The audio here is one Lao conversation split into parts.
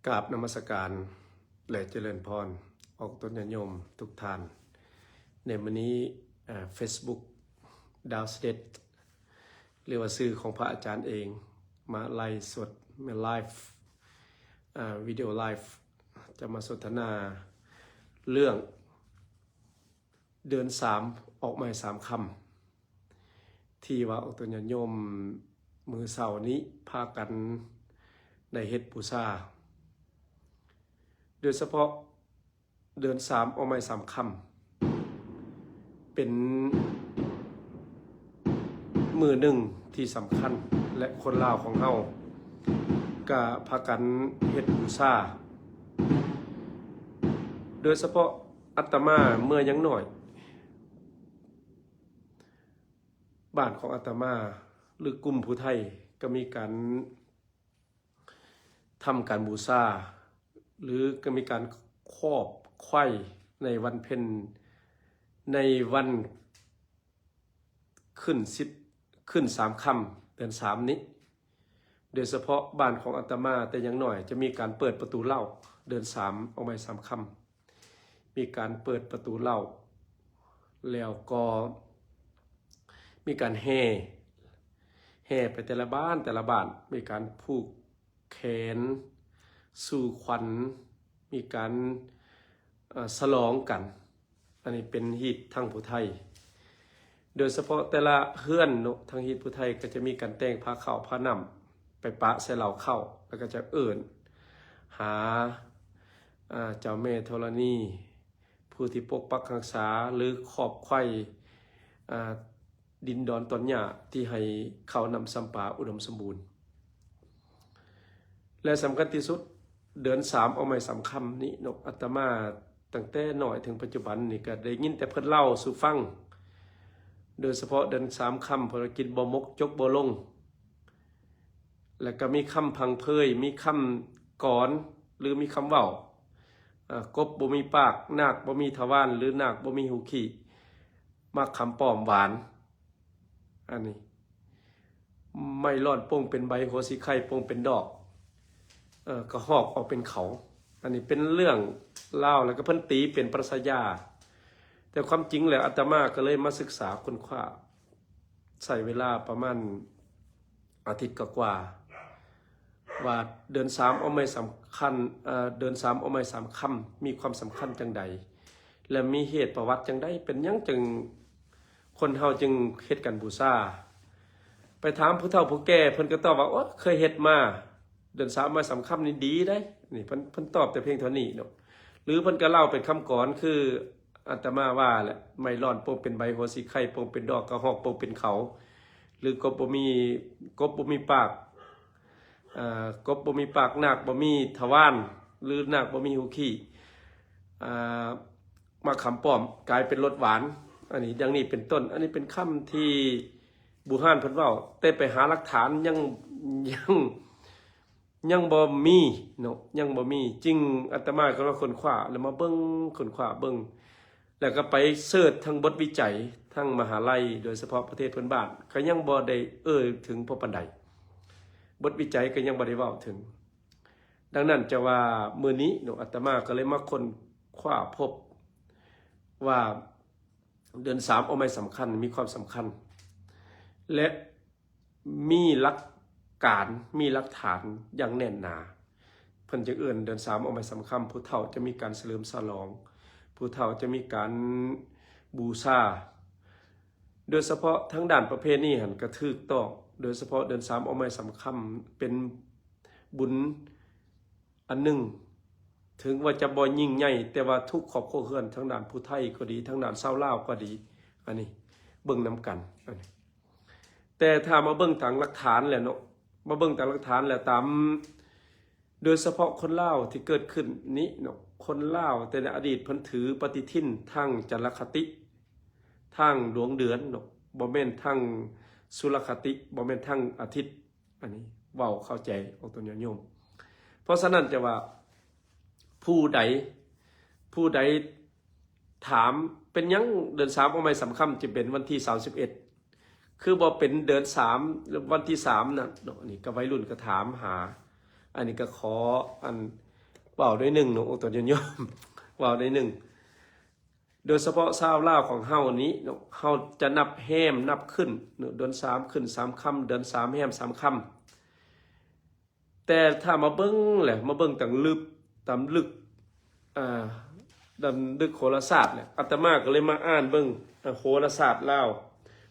ກາບນະມັດສະການ ແລະ ຈະເລີນພອນອອກຕົນຍາດໂຍມທຸກທ່ານ. ໃນມື້ນີ້ ເອີ່ Facebook ດາວສະເດັດ ຫຼືວ່າຊື່ຂອງພະອາຈານເອງ ມາໄລຟ໌ສົດ ມາໄລຟ໌ ເອີ່ ວິດີໂອໄລຟ໌ ຈະມາສົນທະນາເລື່ອງເດືອນສາມອອກໃໝ່ສາມຄຳ ທີ່ວ່າອອກຕົນຍາດໂຍມມື້ເຊົ້ານີ້ພາກັນໄດ້ເຮັດບູຊາ ໂດຍສະເພາະເດືອນສາມອອກໃໝ່ສາມຄຳ ເປັນມື້ໜຶ່ງທີ່ສຳຄັນ ແລະ ຄົນລາວຂອງເຮົາກະພາກັນເຮັດບູຊາ ໂດຍສະເພາະອາດຕະມາເມື່ອຍັງນ້ອຍ ບ້ານຂອງອາດຕະມາ ຫຼື ກຸ່ມຜູ້ໄທ ກໍມີການ ທຳການບູຊາ ຫຼື ກໍມີການຄອບໄຂວ້ໃນວັນເພັນ ໃນວັນຂຶ້ນສິບ ຂຶ້ນສາມຄ່ຳເດືອນສາມນີ້ ໂດຍສະເພາະບ້ານຂອງອາດຕະມາແຕ່ຍັງນ້ອຍ ຈະມີການເປີດປະຕູເລົ້າເດືອນສາມອອກໃໝ່ສາມຄ່ຳ. ມີການເປີດປະຕູເລົ້າ ແລ້ວກໍມີການແຫ່ ແຫ່ໄປແຕ່ລະບ້ານ ແຕ່ລະບ້ານ ມີການຜູກແຂນ ສູ່ຂວັນ ມີການ ເອີ່ ສະຫຼອງກັນ. ອັນນີ້ເປັນຮີດທາງຜູ້ໄທ ໂດຍສະເພາະແຕ່ລະເຮືອນເນາະ ທາງຮີດຜູ້ໄທກໍຈະມີການແຕ່ງພາເຂົ້າພານ້ຳ ໄປປະໃສ່ເລົ້າເຂົ້າ ແລ້ວກໍຈະເອີ້ນຫາ ເອີ່ ເຈົ້າແມ່ທໍລະນີ ຜູ້ທີ່ປົກປັກຮັກສາ ຫຼື ຄອບໄຂວ້ ເອີ່ ດິນດອນຕອນຫຍ້າ ທີ່ໃຫ້ເຂົ້ານ້ຳຊຳປາອຸດົມສົມບູນ. ແລະ ສຳຄັນທີ່ສຸດ ເດືອນສາມອອກໃໝ່ສາມຄ່ຳນີ້ເນາະ ອາດຕະມາຕັ້ງແຕ່ນ້ອຍເຖິງປັດຈຸບັນນີ້ ກໍໄດ້ຍິນແຕ່ເພິ່ນເລົ່າສູ່ຟັງ ໂດຍສະເພາະເດືອນສາມຄ່ຳ ເພິ່ນວ່າກິນບໍ່ໝົກ ຈົກບໍ່ລົງ ແລ້ວກໍມີຄຳພັງເພີຍ ມີຄຳກອນ ຫຼື ມີຄຳເວົ້າ ເອີ່ ກົບບໍ່ມີປາກ ນາກບໍ່ມີທະວານ ຫຼື ນາກບໍ່ມີຫູຂີ້ ໝາກຂາມປ້ອມຫວານ ອັນນີ້ ໄມ້ລ້ອນປົ່ງເປັນໃບ ຫົວສີໄຄປົ່ງເປັນດອກ ເອີ່ ກະຮອກອອກເປັນເຂົາ. ອັນນີ້ເປັນເລື່ອງລາວ ແລ້ວກໍເພິ່ນຕີເປັນປະລັດຊະຍາ ແຕ່ຄວາມຈິງແລ້ວອາດຕະມາກໍເລີຍມາສຶກສາຄົ້ນຄວ້າ ໃຊ້ເວລາປະມານອາທິດກວ່າໆ ວ່າເດືອນສາມອອກໃໝ່ສາມຄັນ ເອີ່ ເດືອນສາມອອກໃໝ່ສາມຄ່ຳ ມີຄວາມສຳຄັນຈັ່ງໃດ ແລະ ມີເຫດປະຫວັດຈັ່ງໃດ ເປັນຫຍັງຈຶ່ງ ຄົນເຮົາຈຶ່ງເຮັດການບູຊາ. ໄປຖາມຜູ້ເຖົ້າຜູ້ແກ່ ເພິ່ນກໍຕອບວ່າ ໂອ້ ເຄີຍເຮັດມາ ເດືອນສາມອອກໃໝ່ສາມຄ່ຳນີ້ດີເດ້ ນີ້ເພິ່ນ ເພິ່ນຕອບແຕ່ພຽງເທົ່ານີ້ເນາະ ຫຼື ເພິ່ນກໍເລົ່າເປັນຄຳກອນ ຄືອາດຕະມາວ່າແຫຼະ ໄມ້ລ້ອນປົ່ງເປັນໃບ ຫົວສີໄຄປົ່ງເປັນດອກ ກະຮອກປົ່ງເປັນເຂົາ ຫຼື ກົບບໍ່ມີ ກົບບໍ່ມີປາກ ເອີ່ ກົບບໍ່ມີປາກ ນາກບໍ່ມີທະວານ ຫຼື ນາກບໍ່ມີຫູຂີ້ ເອີ່ ໝາກຂາມປ້ອມກາຍເປັນລົດຫວານ ອັນນີ້ ດັ່ງນີ້ເປັນຕົ້ນ. ອັນນີ້ເປັນຄຳທີ່ບູຮານເພິ່ນເວົ້າ ແຕ່ໄປຫາຫຼັກຖານຍັງ ຍັງ ຍັງບໍ່ມີເນາະ ຍັງບໍ່ມີ. ຈຶ່ງອາດຕະມາກໍມາຄົ້ນຄວ້າ ແລ້ວມາເບິ່ງ ຄົ້ນຄວ້າເບິ່ງ ແລ້ວກໍໄປເສີດທາງບົດວິໄຈ ທາງມະຫາໄລ ໂດຍສະເພາະປະເທດເພື່ອນບ້ານ ກໍຍັງບໍ່ໄດ້ເອີ່ຍເຖິງພໍປານໃດ ບົດວິໄຈກໍຍັງບໍ່ໄດ້ເວົ້າເຖິງ. ດັ່ງນັ້ນຈະວ່າມື້ນີ້ເນາະ ອາດຕະມາກໍເລີຍມາຄົ້ນຄວ້າພົບວ່າ ເດືອນສາມອອກໃໝ່ສຳຄັນ ມີຄວາມສຳຄັນ ແລະ ມີຫຼັກການ ມີຫຼັກຖານຢ່າງແໜ້ນໜາ. ເພິ່ນຈຶ່ງເອີ້ນເດືອນສາມອອກໃໝ່ສຳຄັນ ຜູ້ເຖົ້າຈະມີການສະເຫຼີມສະຫຼອງ ຜູ້ເຖົ້າຈະມີການບູຊາ ໂດຍສະເພາະທາງດ້ານປະເພນີຫັ້ນກະຖືກຕ້ອງ ໂດຍສະເພາະເດືອນສາມອອກໃໝ່ສຳຄັນ ເປັນບຸນອັນໜຶ່ງ ເຖິງວ່າຈະບໍ່ຍິ່ງໃຫຍ່ ແຕ່ວ່າທຸກຄອບຄົວເຮືອນ ທາງດ້ານຜູ້ໄທກໍດີ ທາງດ້ານຊາວລາວກໍດີ ອັນນີ້ເບິ່ງນຳກັນ ອັນນີ້. ແຕ່ຖ້າມາເບິ່ງຕາມຫຼັກຖານແລ້ວເນາະ ມາເບິ່ງຕາມຫຼັກຖານແລ້ວ ຕາມ ໂດຍສະເພາະຄົນລາວທີ່ເກີດຂຶ້ນນີ້ເນາະ ຄົນລາວແຕ່ໃນອະດີດເພິ່ນຖືປະຕິທິນທາງຈັນລະຄະຕິ ທາງດວງເດືອນເນາະ ບໍ່ແມ່ນທາງສຸລະຄະຕິ ບໍ່ແມ່ນທາງອາທິດ. ອັນນີ້ເວົ້າເຂົ້າໃຈອອກຕົນຍາດໂຍມ. ເພາະສະນັ້ນຈະວ່າ ຜູ້ໃດ ຜູ້ໃດຖາມເປັນຫຍັງເດືອນສາມອອກໃໝ່ສຳຄັນຈຶ່ງເປັນວັນທີຊາວເອັດ ຄືບໍ່ເປັນເດືອນສາມ ວັນທີສາມນັ້ນເນາະ. ອັນນີ້ກໍໄວລຸ້ນກໍຖາມຫາ ອັນນີ້ກໍຂໍອັນເວົ້າໜ້ອຍໜຶ່ງເນາະ ໂອ ຕອນຍອມເວົ້າໜ້ອຍໜຶ່ງ. ໂດຍສະເພາະຊາວລາວຂອງເຮົານີ້ເນາະ ເຮົາຈະນັບແຮມນັບຂຶ້ນເນາະ ເດືອນສາມຂຶ້ນສາມຄ່ຳ ເດືອນສາມແຮມສາມຄ່ຳ. ແຕ່ຖ້າມາເບິ່ງແຫຼະ ມາເບິ່ງຕາມລຶກ ຕາມລຶກ ອ່າ ດຳດຶກໂຫລະສາດແຫຼະ ອາດຕະມາກໍເລີຍມາອ່ານເບິ່ງ ອ່າ ໂຫລະສາດລາວ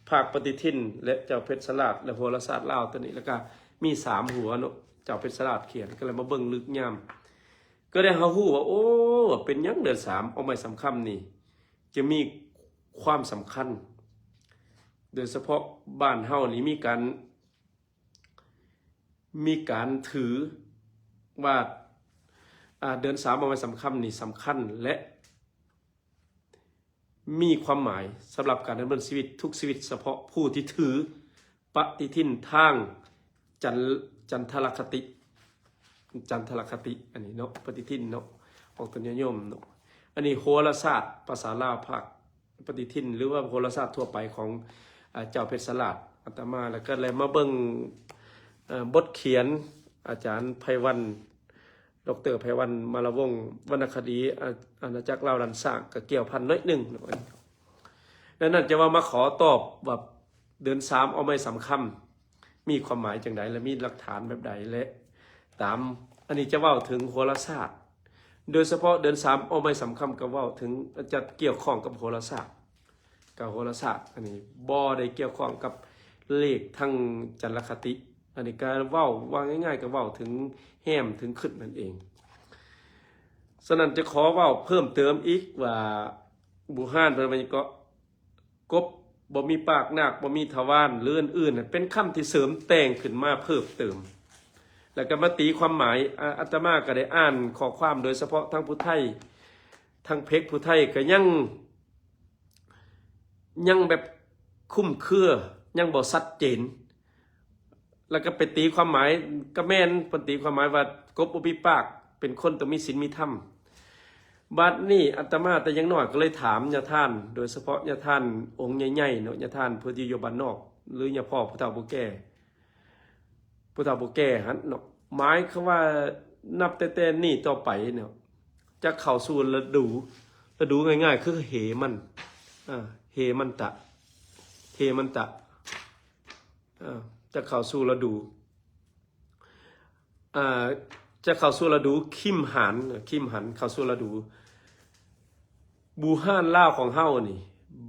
ພາກປະຕິທິນ ແລະ ເຈົ້າເພັດສະລາດ ແລະ ໂຫລະສາດລາວຕົວນີ້ ແລ້ວກໍມີສາມຫົວເນາະ ເຈົ້າເພັດສະລາດຂຽນ ກໍເລີຍມາເບິ່ງລຶກຍາມ ກໍໄດ້ເຮົາຮູ້ວ່າ ໂອ້ ເປັນຫຍັງເດືອນສາມອອກໄມ້ສາມຄ່ຳນີ້ ຈະມີຄວາມສຳຄັນ ໂດຍສະເພາະບ້ານເຮົານີ້ມີການ ມີການຖືວ່າ ອ່າ ເດືອນສາມອອກໄມ້ສາມຄ່ຳນີ້ສຳຄັນ ແລະ ມີຄວາມໝາຍສຳລັບການດຳເນີນຊີວິດ ທຸກຊີວິດ ສະເພາະຜູ້ທີ່ຖືປະຕິທິນທາງຈັນ ຈັນທະລະຄະຕິ ຈັນທະລະຄະຕິ ອັນນີ້ເນາະ ປະຕິທິນເນາະ ອອກຕົນຍາດໂຍມເນາະ. ອັນນີ້ໂຫລະສາດພາສາລາວພາກ ປະຕິທິນ ຫຼືວ່າໂຫລະສາດທົ່ວໄປຂອງ ອາ ເຈົ້າເພັດສະລາດ ອາດຕະມາ ແລ້ວກໍໄດ້ມາເບິ່ງ ເອີ ບົດຂຽນອາຈານໄພວັນ ດອກເຕີ ໄພວັນ ມາລະວົງ ວັນນະຄະດີ ອາ ອານາຈັກລາວລ້ານຊ້າງ ກໍກ່ຽວພັນໜ້ອຍໜຶ່ງເນາະ. ດັ່ງນັ້ນຈະວ່າມາຂໍຕອບວ່າເດືອນສາມອອກໄມ້ສາມຄ່ຳ ມີຄວາມໝາຍຈັ່ງໃດ ແລະ ມີຫຼັກຖານແບບໃດ ແລະ ຕາມ ອັນນີ້ຈະເວົ້າເຖິງໂຫລະສາດ ໂດຍສະເພາະເດືອນສາມອອກໄມ້ສາມຄ່ຳ ກໍເວົ້າເຖິງ ຈະກ່ຽວຂ້ອງກັບໂຫລະສາດ ກັບໂຫລະສາດ ອັນນີ້ບໍ່ໄດ້ກ່ຽວຂ້ອງກັບເລກທາງຈັນລະຄະຕິ. ອັນນີ້ກໍເວົ້າວ່າງ່າຍໆ ກໍເວົ້າເຖິງແຮມເຖິງຂຶ້ນນັ້ນເອງ. ສະນັ້ນຈະຂໍເວົ້າເພີ່ມເຕີມອີກວ່າ ບູຮານເພິ່ນວ່າຫຍັງເກາະ ກົບບໍ່ມີປາກ ນາກບໍ່ມີທະວານ ຫຼື ອື່ນໆ ເປັນຄຳທີ່ເສີມແຕ່ງຂຶ້ນມາເພີ່ມເຕີມ ແລ້ວກໍມາຕີຄວາມໝາຍ. ອາ ອາດຕະມາກໍໄດ້ອ່ານຂໍ້ຄວາມ ໂດຍສະເພາະທາງຜູ້ໄທ ທາງເພັກຜູ້ໄທກໍຍັງ ຍັງແບບຄຸມເຄືອ ຍັງບໍ່ຊັດເຈນ ແລ້ວກໍໄປຕີຄວາມໝາຍ ກໍແມ່ນ ເພິ່ນຕີຄວາມໝາຍວ່າ ກົບບໍ່ມີປາກ ເປັນຄົນຕ້ອງມີສິນມີທຳ. ບັດນີ້ອາດຕະມາແຕ່ຍັງນ້ອຍກໍເລີຍຖາມຍາທ່ານ ໂດຍສະເພາະຍາທ່ານອົງໃຫຍ່ໆເນາະ ຍາທ່ານຜູ້ທີ່ຢູ່ບ້ານນອກ ຫຼື ຍາພໍ່ຜູ້ເຖົ້າຜູ້ແກ່ ຜູ້ເຖົ້າຜູ້ແກ່ຫັ້ນເນາະ ໝາຍຄວາມວ່ານັບແຕ່ ແຕ່ນີ້ຕໍ່ໄປເນາະ ຈະເຂົ້າສູ່ລະດູ ລະດູງ່າຍໆ ຄືເຮມັນ ເຮມັນຕະ ເຮມັນຕະ ຈະເຂົ້າສູ່ລະດູ ອ່າ ຈະເຂົ້າສູ່ລະດູຄີມຫັນ ຄີມຫັນ ເຂົ້າສູ່ລະດູ ບູຮານລາວຂອງເຮົານີ້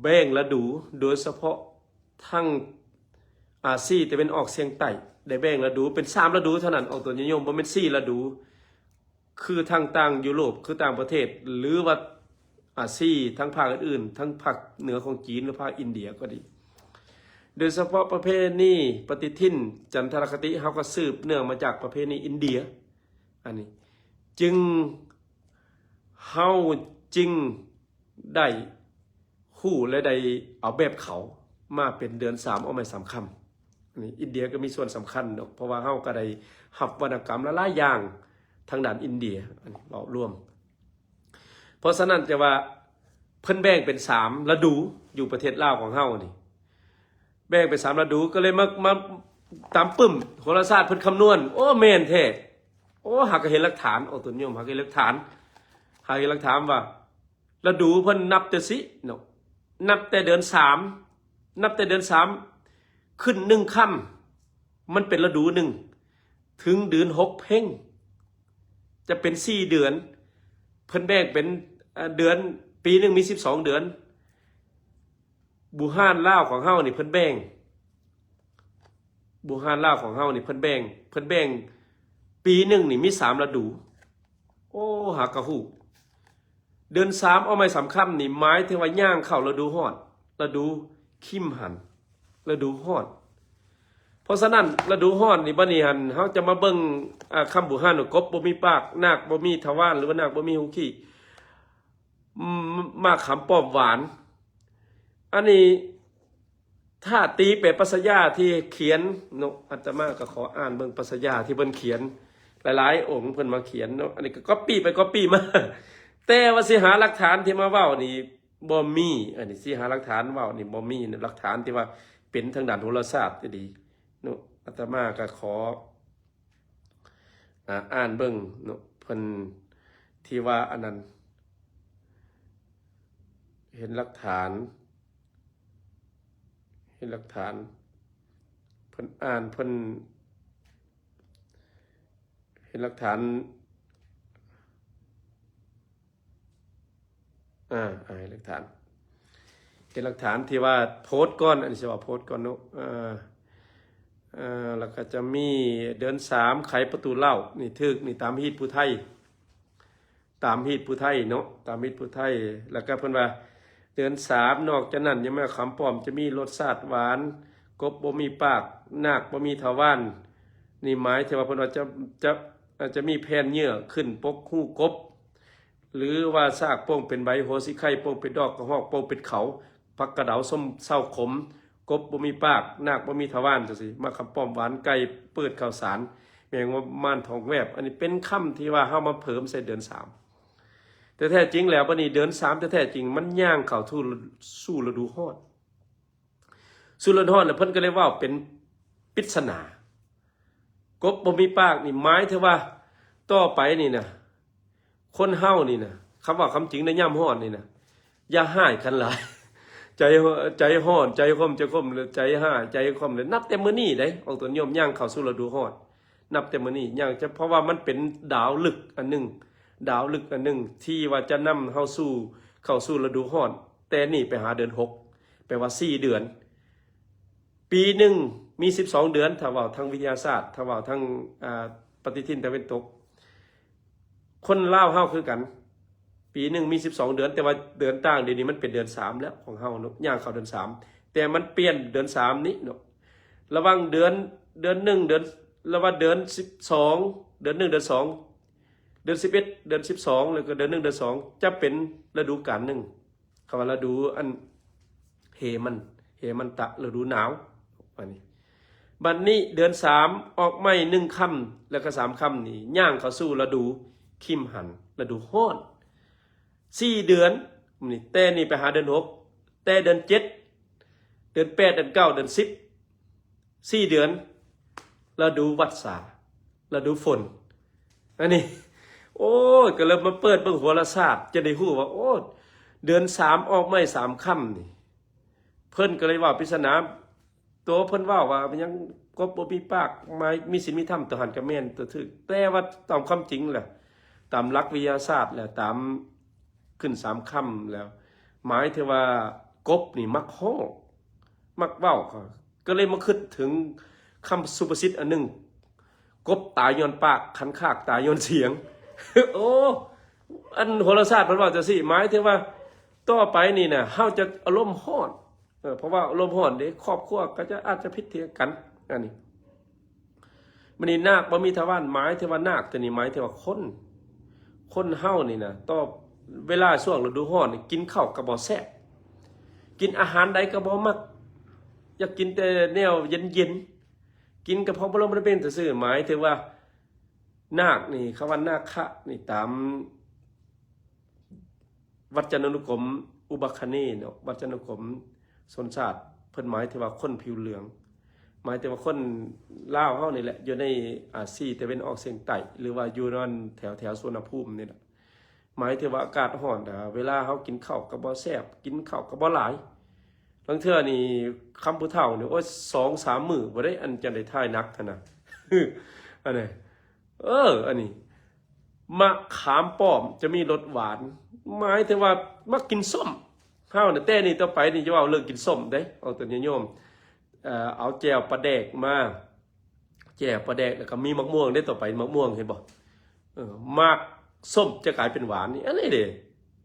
ແບ່ງລະດູ ໂດຍສະເພາະທາງອາຊີຕາເວັນອອກສຽງໃຕ້ ໄດ້ແບ່ງລະດູເປັນສາມລະດູເທົ່ານັ້ນ ອອກຕົນຍາດໂຍມ ບໍ່ແມ່ນສີ່ລະດູ ຄືທາງຕ່າງຢູໂຣບ ຄືຕ່າງປະເທດ ຫຼືວ່າອາຊີ ທາງພາກອື່ນໆ ທາງພາກເໜືອຂອງຈີນ ຫຼືພາກອິນເດຍກໍດີ. ໂດຍສະເພາະປະເພນີປະຕິທິນ ຈັນທະລະຄະຕິ ເຮົາກໍສືບເນື່ອງມາຈາກປະເພນີອິນເດຍ ອັນນີ້ຈຶ່ງ ເຮົາຈຶ່ງໄດ້ຮູ້ ແລະ ໄດ້ເອົາແບບເຂົາມາເປັນເດືອນສາມອອກໄມ້ສາມຄ່ຳ. ອັນນີ້ອິນເດຍກໍມີສ່ວນສຳຄັນເນາະ ເພາະວ່າເຮົາກໍໄດ້ຮັບວັນນະກຳຫຼາຍໆຢ່າງທາງດ້ານອິນເດຍ ອັນນີ້ເວົ້າລວມ. ເພາະສະນັ້ນຈະວ່າເພິ່ນແບ່ງເປັນສາມລະດູ ຢູ່ປະເທດລາວຂອງເຮົານີ້ ແບ່ງເປັນສາມລະດູ ກໍເລີຍມາ ມາຕາມປຶ້ມ ໂຫລະສາດເພິ່ນຄຳນວນ ໂອ້ ແມ່ນແທ້ ໂອ້ ຫາກໍເຫັນຫຼັກຖານ ໂອ້ ຕົນໂຍມ ຫາກໍເຫັນຫຼັກຖານ ຫາເຫັນຫຼັກຖານວ່າ ລະດູເພິ່ນນັບແຕ່ຊີ້ເນາະ ນັບແຕ່ເດືອນສາມ ນັບແຕ່ເດືອນສາມຂຶ້ນໜຶ່ງຄ່ຳ ມັນເປັນລະດູໜຶ່ງ ເຖິງເດືອນຫົກເພັງ ຈະເປັນສີ່ເດືອນ ເພິ່ນແບ່ງເປັນ ເອີ ເດືອນ ປີໜຶ່ງມີສິບສອງເດືອນ. ບູຮານລາວຂອງເຮົານີ້ເພິ່ນແບ່ງ ບູຮານລາວຂອງເຮົານີ້ເພິ່ນແບ່ງ ເພິ່ນແບ່ງປີໜຶ່ງນີ້ມີສາມລະດູ. ໂອ້ ຫາກະຮູ້ ເດືອນສາມອອກໄມ້ສາມຄ່ຳນີ້ ໝາຍເຖິງວ່າຍ່າງເຂົ້າລະດູຮ້ອນ ລະດູຄີມຫັນ ລະດູຮ້ອນ. ເພາະສະນັ້ນລະດູຮ້ອນນີ້ ບັດນີ້ຫັ້ນ ເຮົາຈະມາເບິ່ງ ອາ ຄຳບູຮານວ່າ ກົບບໍ່ມີປາກ ນາກບໍ່ມີທະວານ ຫຼືວ່ານາກບໍ່ມີຫົງຂີ້ ອືມ ໝາກຂາມປ້ອມຫວານ. ອັນນີ້ ຖ້າຕີແປປັດຊະຍາທີ່ຂຽນເນາະ ອາດຕະມາກໍຂໍອ່ານເບິ່ງປັດຊະຍາທີ່ເພິ່ນຂຽນຫຼາຍໆອົງ ເພິ່ນມາຂຽນເນາະ ອັນນີ້ກໍກັອບປີ້ໄປກັອບປີ້ມາ ແຕ່ວ່າຊິຫາຫຼັກຖານທີ່ມາເວົ້ານີ້ບໍ່ມີ ອັນນີ້ຊິຫາຫຼັກຖານເວົ້ານີ້ບໍ່ມີ ຫຼັກຖານທີ່ວ່າ ເປັນທາງດ້ານໂຫລະສາດອີ່ຫຼີເນາະ. ອາດຕະມາກໍຂໍ ອ່າ ອ່ານເບິ່ງເນາະ ເພິ່ນທີ່ວ່າອັນນັ້ນ ເຫັນຫຼັກຖານ ເຫັນຫຼັກຖານ ເພິ່ນອ່ານ ເພິ່ນເຫັນຫຼັກຖານ ອ່າ ອ່າ ເຫັນຫຼັກຖານ ເຫັນຫຼັກຖານທີ່ວ່າໂພສກ່ອນ ອັນນີ້ຊິວ່າໂພສກ່ອນເນາະ. ເອີ ເອີ ແລ້ວກໍຈະມີເດືອນສາມ ໄຂປະຕູເລົ້າ ນີ້ຖືກ ນີ້ຕາມຮີດຜູ້ໄທ ຕາມຮີດຜູ້ໄທເນາະ ຕາມຮີດຜູ້ໄທ. ແລ້ວກໍເພິ່ນວ່າເດືອນສາມ ນອກຈາກນັ້ນຍັງມາຄຳປ້ອມ ຈະມີລົດຊາດຫວານ ກົບບໍ່ມີປາກ ນາກບໍ່ມີທະວານ. ນີ້ໝາຍເຖິງວ່າເພິ່ນວ່າຈະ ຈະ ຈະມີແຜ່ນເຫຍື່ອຂຶ້ນປົກຮູກົບ ຫຼືວ່າຊາກໂປ່ງເປັນໃບ ຫົວສີໄຄໂປ່ງເປັນດອກ ກະຮອກໂປ່ງເປັນເຂົາ ຜັກກະເດົາສົ້ມເສົ້າຂົມ ກົບບໍ່ມີປາກ ນາກບໍ່ມີທະວານ ຈັ່ງຊີ້. ມາຄຳປ້ອມຫວານ ໄກ່ເປີດເຂົ້າສານ ແມງວ່າມານທອງແວບ. ອັນນີ້ເປັນຄຳທີ່ວ່າເຮົາມາເພີ່ມໃສ່ເດືອນສາມ ແຕ່ແທ້ຈິງແລ້ວ ບັດນີ້ເດືອນສາມແທ້ໆຈິງ ມັນຍ່າງເຂົ້າສູ່ ສູ່ລະດູຮ້ອນ ສູ່ລະດູຮ້ອນ ແລ້ວເພິ່ນກໍເລີຍເວົ້າເປັນປິດສະໜາ ກົບບໍ່ມີປາກ ນີ້ໝາຍເຖິງວ່າຕໍ່ໄປນີ້ນະ ຄົນເຮົານີ້ນະ ຄຳເວົ້າຄຳຈິງໃນຍາມຮ້ອນນີ້ນະ ຢ່າຮ້າຍກັນຫຼາຍ ໃຈ ໃຈຮ້ອນ ໃຈຂົມ ໃຈຂົມ ໃຈຮ້າຍ ໃຈຂົມ ແລ້ວນັບແຕ່ມື້ນີ້ເດ້ ອອກຕົນໂຍມຍ່າງເຂົ້າສູ່ລະດູຮ້ອນ ນັບແຕ່ມື້ນີ້ຍ່າງຈະ ເພາະວ່າມັນເປັນດາວລຶກອັນໜຶ່ງ ດາວລຶກອັນໜຶ່ງທີ່ວ່າຈະນຳເຮົາສູ່ ເຂົ້າສູ່ລະດູຮ້ອນ ແຕ່ນີ້ໄປຫາເດືອນຫົກ ແປວ່າສີ່ເດືອນ. ປີໜຶ່ງມີສິບສອງເດືອນ ຖ້າເວົ້າທາງວິທະຍາສາດ ຖ້າເວົ້າທາງ ອ່າ ປະຕິທິນຕາເວັນຕົກ. ຄົນລາວເຮົາຄືກັນ ປີໜຶ່ງມີສິບສອງເດືອນ ແຕ່ວ່າເດືອນຕ່າງດຽວນີ້ມັນເປັນເດືອນສາມແລ້ວ ຂອງເຮົາເນາະ ຍ່າງເຂົ້າເດືອນສາມ ແຕ່ມັນປ່ຽນເດືອນສາມນີ້ເນາະ ລະຫວ່າງເດືອນ ເດືອນໜຶ່ງ ເດືອນ ລະຫວ່າງເດືອນສິບສອງ ເດືອນໜຶ່ງ ເດືອນສອງ ເດືອນສິບເອັດ ເດືອນສິບສອງ ແລ້ວກໍເດືອນໜຶ່ງ ເດືອນສອງ ຈະເປັນລະດູການໜຶ່ງ ຄຳວ່າລະດູອັນເຮມັນ ເຮມັນຕະ ລະດູໜາວ ອັນນີ້. ບັດນີ້ເດືອນສາມອອກໃໝ່ໜຶ່ງຄ່ຳ ແລ້ວກໍສາມຄ່ຳນີ້ ຍ່າງເຂົ້າສູ່ລະດູຂີມຫັນ ລະດູຮ້ອນ ສີ່ເດືອນນີ້ ແຕ່ນີ້ໄປຫາເດືອນຫົກ ແຕ່ເດືອນເຈັດ ເດືອນແປດ ເດືອນເກົ້າ ເດືອນສິບ ສີ່ເດືອນ ລະດູວັດສາ ລະດູຝົນ ອັນນີ້ ໂອ້ຍ ກໍເລີ່ມມາເປີດເບິ່ງໂຫລະສາດ ຈະໄດ້ຮູ້ວ່າ ໂອ້ ເດືອນສາມອອກໃໝ່ສາມຄ່ຳນີ້ ເພິ່ນກໍເລີຍເວົ້າປິດສະໜາ ໂຕເພິ່ນເວົ້າວ່າ ເປັນຫຍັງກົບບໍ່ມີປາກ ໝາຍມີສິນມີທຳ ໂຕຫັ້ນກໍແມ່ນ ໂຕຖືກ ແຕ່ວ່າຕາມຄວາມຈິງແຫຼະ ຕາມຫຼັກວິທະຍາສາດແຫຼະ ຕາມຂຶ້ນສາມຄ່ຳແລ້ວ ໝາຍເຖິງວ່າກົບນີ້ມັກຮ້ອງ ມັກເວົ້າ ກໍເລີຍມາຄິດເຖິງຄຳສຸພາສິດອັນໜຶ່ງ ກົບຕາຍຍ້ອນປາກ ຂັນຄາກຕາຍຍ້ອນສຽງ. ໂອ້ ອັນໂຫລະສາດເພິ່ນເວົ້າຈັ່ງຊີ້ ໝາຍເຖິງວ່າຕໍ່ໄປນີ້ນະ ເຮົາຈະອາລົມຮ້ອນ ເອີ ເພາະວ່າອາລົມຮ້ອນເດ້ ຄອບຄົວກໍຈະ ອາດຈະຜິດຖຽງກັນ ອັນນີ້. ບັດນີ້ນາກບໍ່ມີທະວານ ໝາຍເຖິງວ່າ ນາກຕົວນີ້ໝາຍເຖິງວ່າຄົນ ຄົນເຮົານີ້ນະ ຕໍ່ເວລາຊ່ວງລະດູຮ້ອນນີ້ ກິນເຂົ້າກໍບໍ່ແຊບ ກິນອາຫານໃດກໍບໍ່ມັກ ຢາກກິນແຕ່ແນວເຢັນໆ ກິນກະເພາະບໍ່ລົງບໍ່ເປັນຊື່ໆ ໝາຍເຖິງວ່າ ນາກນີ້ ຄຳວ່ານາຄະນີ້ ຕາມວັດຈະນານຸກົມ ອຸບາຄະເນເນາະ ວັດຈະນານຸກົມຊົນຊາດ ເພິ່ນໝາຍເຖິງວ່າຄົນຜິວເຫຼືອງ ໝາຍເຖິງວ່າຄົນລາວເຮົານີ້ແຫຼະ ຢູ່ໃນອາຊີຕາເວັນອອກສຽງໃຕ້ ຫຼືວ່າຢູ່ນັ້ນແຖວ ແຖວສຸວັນນະພູມນີ້ແຫຼະ ໝາຍເຖິງວ່າອາກາດຮ້ອນ ເວລາເຮົາກິນເຂົ້າກໍບໍ່ແຊບ ກິນເຂົ້າກໍບໍ່ຫຼາຍ ລາງເທື່ອນີ້ຄຳຜູ້ເຖົ້ານີ້ ໂອ້ຍ ສອງສາມມື້ບໍ່ໄດ້ ອັນຈັ່ງໄດ້ຖ່າຍໜັກຫັ້ນນະ ອັນນີ້ ເອີ ອັນນີ້ ມະຂາມປ້ອມຈະມີລົດຫວານ ໝາຍເຖິງວ່າມັກກິນສົ້ມ ເຮົານະ ແຕ່ນີ້ຕໍ່ໄປນີ້ຈະເວົ້າເລື່ອງກິນສົ້ມເດ້ ເອົາຕົວຍາດໂຍມ ເອີ ເອົາແຈ່ວປາແດກມາ ແຈ່ວປາແດກ ແລ້ວກໍມີໝາກມ່ວງເດ້ ຕໍ່ໄປໝາກມ່ວງ ເຫັນບໍ່ ເອີ ໝາກສົ້ມຈະກາຍເປັນຫວານນີ້ ອັນນີ້ເດ້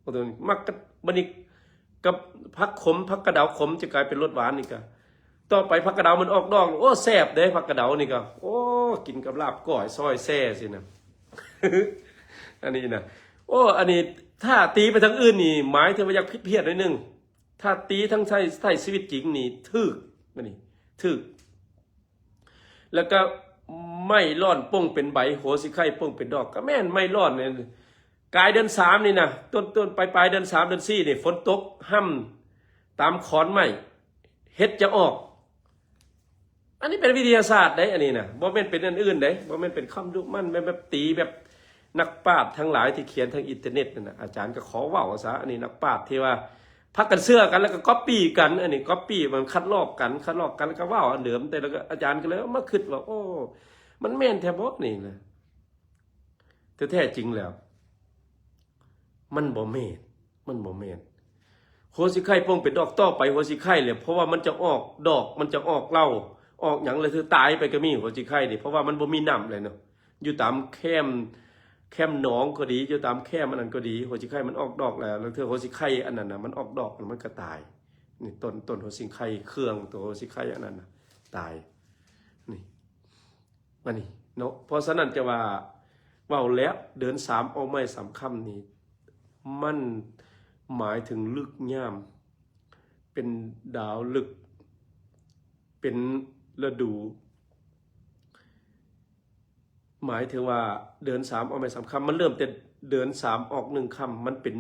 ເອົາຕົວນີ້ ໝາກ ບັດນີ້ກັບຜັກຂົມ ຜັກກະເດົາຂົມຈະກາຍເປັນລົດຫວານນີ້ກະ ຕໍ່ໄປຜັກກະເດົາມັນອອກດອກ ໂອ້ ແຊບເດ້ ຜັກກະເດົານີ້ກໍ ໂອ້ ກິນກັບລາບກ້ອຍ ຊອຍແຊ່ຊີ້ນະ ອັນນີ້ນະ ໂອ້ ອັນນີ້ຖ້າຕີໄປທາງອື່ນນີ້ ໝາຍເຖິງວ່າຢາກຜິດພຽດໜ້ອຍໜຶ່ງ ຖ້າຕີທາງໃຊ້ ໃຊ້ຊີວິດຈິງນີ້ຖືກ ອັນນີ້ຖືກ ແລ້ວກໍໄມ້ລ້ອນປົ່ງເປັນໃບ ຫົວສີໄຄປົ່ງເປັນດອກ ກໍແມ່ນໄມ້ລ້ອນນີ້ ກາຍເດືອນສາມນີ້ນະ ຕົ້ນ ຕົ້ນປາຍໆເດືອນສາມເດືອນສີ່ນີ້ ຝົນຕົກຮ່ຳຕາມຂອນໄມ້ ເຫັດຈະອອກ ອັນນີ້ເປັນວິທະຍາສາດເດ້ ອັນນີ້ນະ ບໍ່ແມ່ນເປັນອັນອື່ນເດ້ ບໍ່ແມ່ນເປັນຄຳດຸໝັ່ນ ແມ່ນແບບຕີແບບ ນັກປາດທັງຫຼາຍທີ່ຂຽນທາງອິນເຕີເນັດນັ້ນນະ ອາຈານກໍຂໍເວົ້າຊະ ອັນນີ້ນັກປາດທີ່ວ່າພາກັນເຊື່ອກັນ ແລ້ວກໍກັອບປີ້ກັນ ອັນນີ້ກັອບປີ້ ມັນຄັດລອກກັນ ຄັດລອກກັນ ແລ້ວກໍເວົ້າອັນເດີມ ແຕ່ລະອາຈານກໍເລີຍມາຄິດວ່າ ໂອ້ ມັນແມ່ນແທ້ບໍ່ນີ້ນະ? ແຕ່ແທ້ຈິງແລ້ວ ມັນບໍ່ແມ່ນ ມັນບໍ່ແມ່ນ. ຫົວສີໄຄປົ່ງເປັນດອກຕໍ່ໄປ ຫົວສີໄຄແຫຼະ ເພາະວ່າມັນຈະອອກດອກ ມັນຈະອອກເຫຼົ່າ ອອກຫຍັງ ແລ້ວເທື່ອຕາຍໄປກໍມີ ຫົວສີໄຄນີ້ ເພາະວ່າມັນບໍ່ມີນ້ຳແລ້ວເນາະ. ຢູ່ຕາມແຄມ ແຄມໜອງກໍດີ ຢູ່ຕາມແຄມອັນນັ້ນກໍດີ ຫົວສີໄຄມັນອອກດອກແລ້ວ ແລ້ວເທື່ອຫົວສີໄຄອັນນັ້ນນະ ມັນອອກດອກ ມັນກໍຕາຍ. ນີ້ ຕົ້ນ ຕົ້ນຫົວສີໄຄ ເຄືອງໂຕຫົວສີໄຄອັນນັ້ນນະ ຕາຍ. ນີ້ ອັນນີ້ເນາະ ເພາະສະນັ້ນຈະວ່າ ເວົ້າແລ້ວ ເດືອນສາມອອກໄມ້ສາມຄຳນີ້ ມັນໝາຍເຖິງລຶກຍາມ ເປັນດາວລຶກ ເປັນລະດູ ໝາຍເຖິງວ່າເດືອນສາມອອກໄມ້ສາມຄຳ ມັນເລີ່ມແຕ່ເດືອນສາມອອກໜຶ່ງຄຳ ມັນເປັນ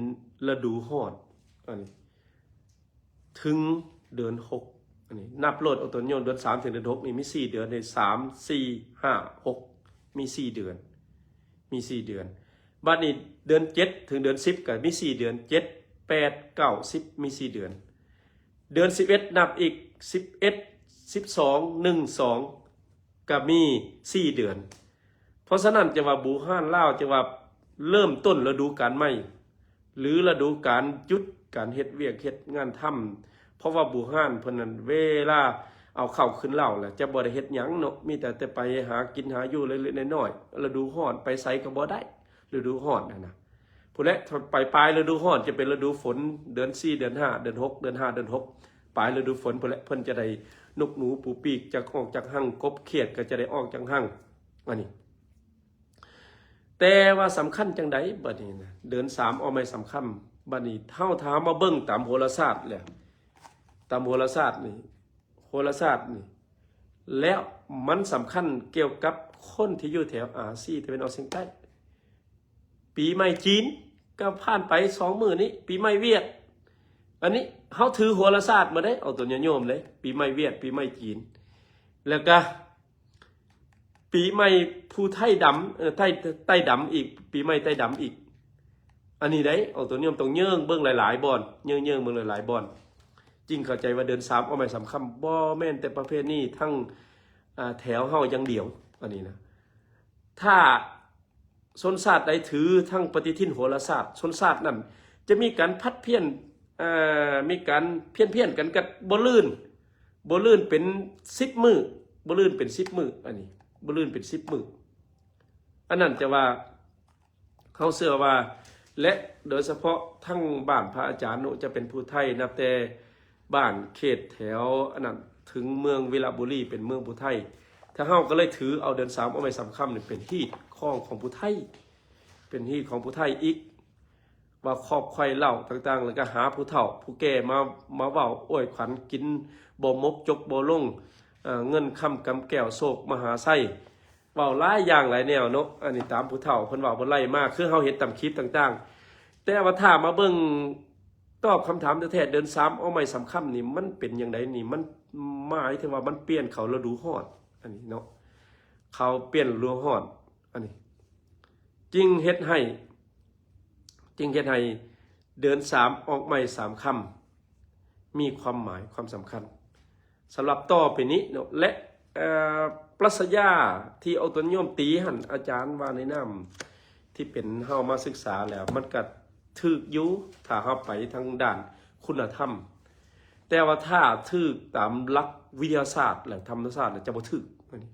ລະດູຮ້ອນ ອັນນີ້ ເຖິງເດືອນຫົກ ອັນນີ້ ນັບໂລດເອົາຕົ້ນໂຍມ ເດືອນສາມເຖິງເດືອນຫົກນີ້ມີສີ່ເດືອນເດ້ ສາມ ສີ່ ຫ້າ ຫົກ ມີສີ່ເດືອນ ມີສີ່ເດືອນ. ບັດນີ້ເດືອນເຈັດເຖິງເດືອນສິບກໍມີສີ່ເດືອນ ເຈັດ ແປດ ເກົ້າ ສິບ ມີສີ່ເດືອນ. ເດືອນສິບເອັດນັບອີກ ສິບເອັດ ສິບສອງ ໜຶ່ງ ສອງ ກໍມີສີ່ເດືອນ. ເພາະສະນັ້ນຈະວ່າບູຮານລາວຈະວ່າເລີ່ມຕົ້ນລະດູການໃໝ່ ຫຼືລະດູການຢຸດການເຮັດວຽກເຮັດງານທຳ ເພາະວ່າບູຮານເພິ່ນນັ້ນເວລາເອົາເຂົ້າຂຶ້ນເລົ້າແລ້ວ ຈະບໍ່ໄດ້ເຮັດຫຍັງເນາະ ມີແຕ່ ແຕ່ໄປຫາກິນຫາຢູ່ເລັກໆນ້ອຍໆ. ລະດູຮ້ອນໄປໃສກໍບໍ່ໄດ້ ລະດູຮ້ອນຫັ້ນນະ. ພຸ້ນແຫຼະ ໄປປາຍລະດູຮ້ອນຈະເປັນລະດູຝົນ ເດືອນສີ່ ເດືອນຫ້າ ເດືອນຫົກ ເດືອນຫ້າ ເດືອນຫົກ ປາຍລະດູຝົນພຸ້ນແຫຼະ ເພິ່ນຈະໄດ້ນົກໜູປູປີກ ຈະອອກຈາກຮັງ ກົບຂຽດກໍຈະໄດ້ອອກຈາກຮັງ ອັນນີ້. ແຕ່ວ່າສຳຄັນຈັ່ງໃດບັດນີ້ນະ ເດືອນສາມອອກໄມ້ສາມຄຳ ບັດນີ້ເຮົາຖ້າມາເບິ່ງຕາມໂຫລະສາດແລ້ວ ຕາມໂຫລະສາດນີ້ ໂຫລະສາດນີ້ ແລ້ວມັນສຳຄັນກ່ຽວກັບຄົນທີ່ຢູ່ແຖວອາຊີຕາເວັນອອກສຽງໃຕ້. ປີໃໝ່ຈີນກໍຜ່ານໄປສອງມື້ນີ້ ປີໃໝ່ຫວຽດ ອັນນີ້ເຮົາຖືໂຫລະສາດໝົດເດ້ ເອົາຕົວຍາດໂຍມເດ້ ປີໃໝ່ຫວຽດ ປີໃໝ່ຈີນ ແລ້ວກະ ປີໃໝ່ຜູ້ໄທດຳ ເອີ ໄທ ໄຕ້ດຳອີກ ປີໃໝ່ໄຕ້ດຳອີກ ອັນນີ້ໄດ໋ ອອກຕົວຍາດໂຍມຕ້ອງເຍີ້ງເບິ່ງຫຼາຍໆບ່ອນ ເຍີ້ງໆເບິ່ງຫຼາຍໆບ່ອນ ຈຶ່ງເຂົ້າໃຈວ່າເດືອນສາມອອກໄມ້ສາມຄຳ ບໍ່ແມ່ນແຕ່ປະເພດນີ້ ທັງ ອາ ແຖວເຮົາຢ່າງດຽວ ອັນນີ້ນະ. ຖ້າຊົນຊາດໃດຖືທັງປະຕິທິນໂຫລະສາດ ຊົນຊາດນັ້ນຈະມີການຜັດພຽນ ເອີ ມີການພຽນໆກັນກັບບໍ່ລື່ນ ບໍ່ລື່ນເປັນສິບມື້ ບໍ່ລື່ນເປັນສິບມື້ ອັນນີ້ ບໍ່ລື່ນເປັນສິບມື້ ອັນນັ້ນຈະວ່າ ເຮົາເຊື່ອວ່າ ແລະ ໂດຍສະເພາະທັງບ້ານພະອາຈານເນາະ ຈະເປັນຜູ້ໄທ ນັບແຕ່ບ້ານເຂດແຖວອັນນັ້ນ ເຖິງເມືອງວິລະບູລີ ເປັນເມືອງຜູ້ໄທ ທາງເຮົາກໍເລີຍຖືເອົາເດືອນສາມອອກໄມ້ສາມຄຳນີ້ເປັນຮີດຄອງຂອງຜູ້ໄທ ເປັນຮີດຂອງຜູ້ໄທອີກ ວ່າຂອບໄຂວ້ເລົ່າຕ່າງໆ ແລ້ວກໍຫາຜູ້ເຖົ້າຜູ້ແກ່ມາ ມາເວົ້າອວຍຂວັນ ກິນບໍ່ໝົດຈົກບໍ່ລົງ ເອີ ເງິນຄຳກຳແກ້ວໂຊກມະຫາໄຊ ເວົ້າຫຼາຍຢ່າງຫຼາຍແນວເນາະ ອັນນີ້ຕາມຜູ້ເຖົ້າເພິ່ນເວົ້າເພິ່ນໄລ່ມາ ຄືເຮົາເຫັນຕາມຄລິບຕ່າງໆ ແຕ່ວ່າຖ້າມາເບິ່ງຕອບຄຳຖາມແທ້ໆ ເດືອນສາມອອກໄມ້ສາມຄຳນີ້ ມັນເປັນຈັ່ງໃດນີ້ ມັນໝາຍເຖິງວ່າມັນປ່ຽນເຂົ້າລະດູຮ້ອນ ອັນນີ້ເນາະ ເຂົ້າປ່ຽນລະດູຮ້ອນ ອັນນີ້ ຈຶ່ງເຮັດໃຫ້ ຈຶ່ງເຮັດໃຫ້ເດືອນສາມອອກໄມ້ສາມຄຳ ມີຄວາມໝາຍຄວາມສຳຄັນ ສຳລັບຕໍ່ໄປນີ້ເນາະ ແລະ ເອີ ປລັດຊະຍາທີ່ເອົາຕົນໂຍມຕີຫັ້ນ ອາຈານວ່າໃນນາມທີ່ເປັນເຮົາມາສຶກສາແລ້ວ ມັນກະຖືກຢູ່ ຖ້າເຮົາໄປທາງດ້ານຄຸນນະທຳ ແຕ່ວ່າຖ້າຖືກຕາມຫຼັກວິທະຍາສາດ ແລະ ທຳມະຊາດ ແລ້ວຈະບໍ່ຖືກ ອັນນີ້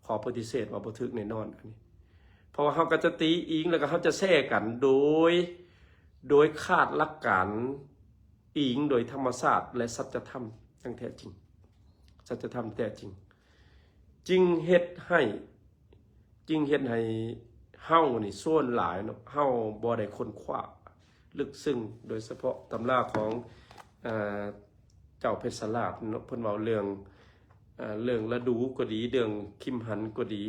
ຂໍປະຕິເສດວ່າບໍ່ຖືກແນ່ນອນ ອັນນີ້ ເພາະວ່າເຮົາກໍຈະຕີອີງ ແລ້ວກໍເຮົາຈະແຊ່ກັນໂດຍ ໂດຍຂາດຫຼັກການອີງໂດຍທຳມະຊາດ ແລະ ສັດຈະທຳຢ່າງແທ້ຈິງ ສັດຈະທຳແທ້ຈິງ ຈຶ່ງເຮັດໃຫ້ ຈຶ່ງເຮັດໃຫ້ເຮົານີ້ສ່ວນຫຼາຍເນາະ ເຮົາບໍ່ໄດ້ຄົ້ນຄວ້າ ລຶກຊຶ້ງ ໂດຍສະເພາະຕຳລາຂອງ ເອີ ເຈົ້າເພັດສະລາດເນາະ ເພິ່ນເວົ້າເລື່ອງ ເອີ ເລື່ອງລະດູກໍດີ ເລື່ອງຄິມຫັນກໍດີ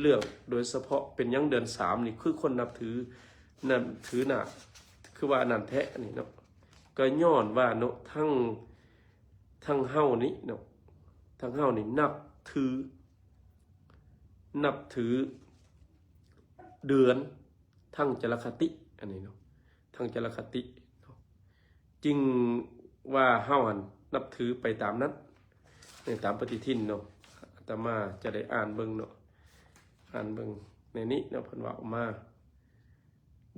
ເລື່ອງໂດຍສະເພາະເປັນຫຍັງເດືອນສາມນີ້ ຄືຄົນນັບຖື ນັບຖືໜ້າ ຄືວ່າອັນນັ້ນແທ້ນີ້ເນາະ ກໍຍ້ອນວ່າເນາະ ທັງ ທັງເຮົານີ້ເນາະ ທັງເຮົານີ້ນັບ ຖື ນັບຖືເດືອນທາງຈັນລະຄະຕິ ອັນນີ້ເນາະ ທາງຈັນລະຄະຕິເນາະ ຈຶ່ງວ່າເຮົາຫັ້ນນັບຖືໄປຕາມນັ້ນ ໃນຕາມປະຕິທິນເນາະ. ອາດຕະມາຈະໄດ້ອ່ານເບິ່ງເນາະ ອ່ານເບິ່ງໃນນີ້ເນາະ ເພິ່ນເວົ້າມາ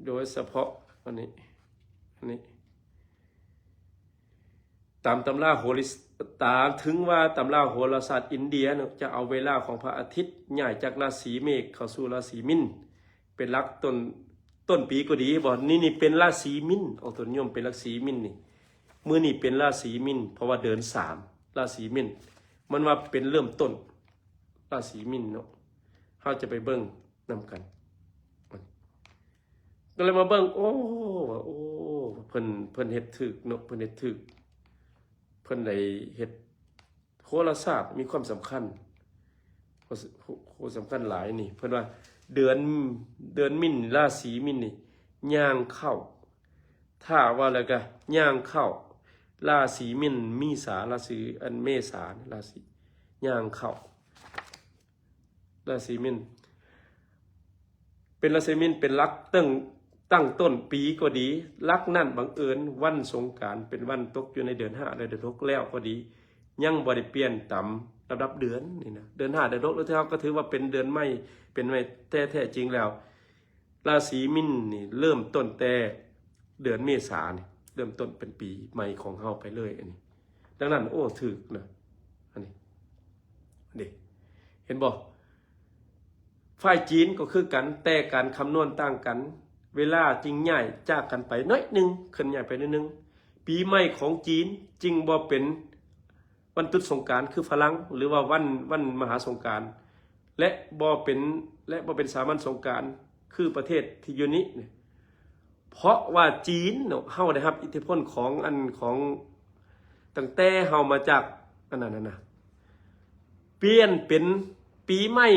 ໂດຍສະເພາະອັນນີ້ ອັນນີ້ ຕາມຕຳລາໂຫລາ ຕາ ເຖິງວ່າຕຳລາໂຫລາສາດອິນເດຍເນາະ ຈະເອົາເວລາຂອງພະອາທິດຍ້າຍຈາກລາສີເມກເຂົ້າສູ່ລາສີມິນ ເປັນຫຼັກຕົ້ນ ຕົ້ນປີກໍດີ ບໍ່ ນີ້ ນີ້ເປັນລາສີມິນ ອອກຕົນນິຍົມເປັນລາສີມິນນີ້ ມື້ນີ້ເປັນລາສີມິນ ເພາະວ່າເດືອນສາມ ລາສີມິນ ມັນວ່າເປັນເລີ່ມຕົ້ນລາສີມິນເນາະ ເຮົາຈະໄປເບິ່ງນຳກັນ ກໍເລີຍມາເບິ່ງ ໂອ້ ວ່າ ໂອ້ ເພິ່ນ ເພິ່ນເຮັດຖືກເນາະ ເພິ່ນເຮັດຖືກ ເພິ່ນໄດ້ເຮັດ ໂຫລາສາດມີຄວາມສຳຄັນ ໂຫ ໂຫ ສຳຄັນຫຼາຍນີ້ ເພິ່ນວ່າເດືອນ ເດືອນມິນ ລາສີມິນນີ້ຍ່າງເຂົ້າ ຖ້າວ່າແລ້ວກະຍ່າງເຂົ້າລາສີມິນ ມີສາ ລາສີ ອັນ ເມສາ ລາສີຍ່າງເຂົ້າ ລາສີມິນ ເປັນລາສີມິນເປັນຫຼັກຕັ້ງ ຕັ້ງຕົ້ນປີກໍດີ ຫຼັກນັ້ນບັງເອີນວັນສົງການເປັນວັນຕົກຢູ່ໃນເດືອນຫ້າ ແລະ ເດືອນຫົກແລ້ວກໍດີ ຍັງບໍ່ໄດ້ປ່ຽນຕາມລຳດັບເດືອນນີ້ນະ ເດືອນຫ້າ ເດືອນຫົກ ແລ້ວເຮົາກໍຖືວ່າເປັນເດືອນໃໝ່ ເປັນໃໝ່ ແຕ່ແທ້ຈິງແລ້ວ ລາສີມິນນີ້ເລີ່ມຕົ້ນແຕ່ເດືອນເມສານີ້ ເລີ່ມຕົ້ນເປັນປີໃໝ່ຂອງເຮົາໄປເລີຍ ອັນນີ້ ດັ່ງນັ້ນ ໂອ້ ຖືກນະ ອັນນີ້ ເດ້ ເຫັນບໍ່? ຝ່າຍຈີນກໍຄືກັນ ແຕ່ການຄຳນວນຕ່າງກັນ ເວລາຈຶ່ງຍ້າຍຈາກກັນໄປໜ້ອຍໜຶ່ງ ເຄື່ອນຍ້າຍໄປໜ້ອຍໜຶ່ງ ປີໃໝ່ຂອງຈີນຈຶ່ງບໍ່ເປັນ ວັນຕຸດສົງການຄືຝຣັ່ງ ຫຼືວ່າວັນ ວັນມະຫາສົງການ ແລະ ບໍ່ເປັນ ແລະ ບໍ່ເປັນສາມັນສົງການຄືປະເທດທີ່ຢູ່ນີ້ ເພາະວ່າຈີນເນາະ ເຮົາໄດ້ຮັບອິດທິພົນຂອງອັນ ຂອງ ຕັ້ງແຕ່ເຮົາມາຈາກອັນນັ້ນນະ ປ່ຽນເປັນປີໃໝ່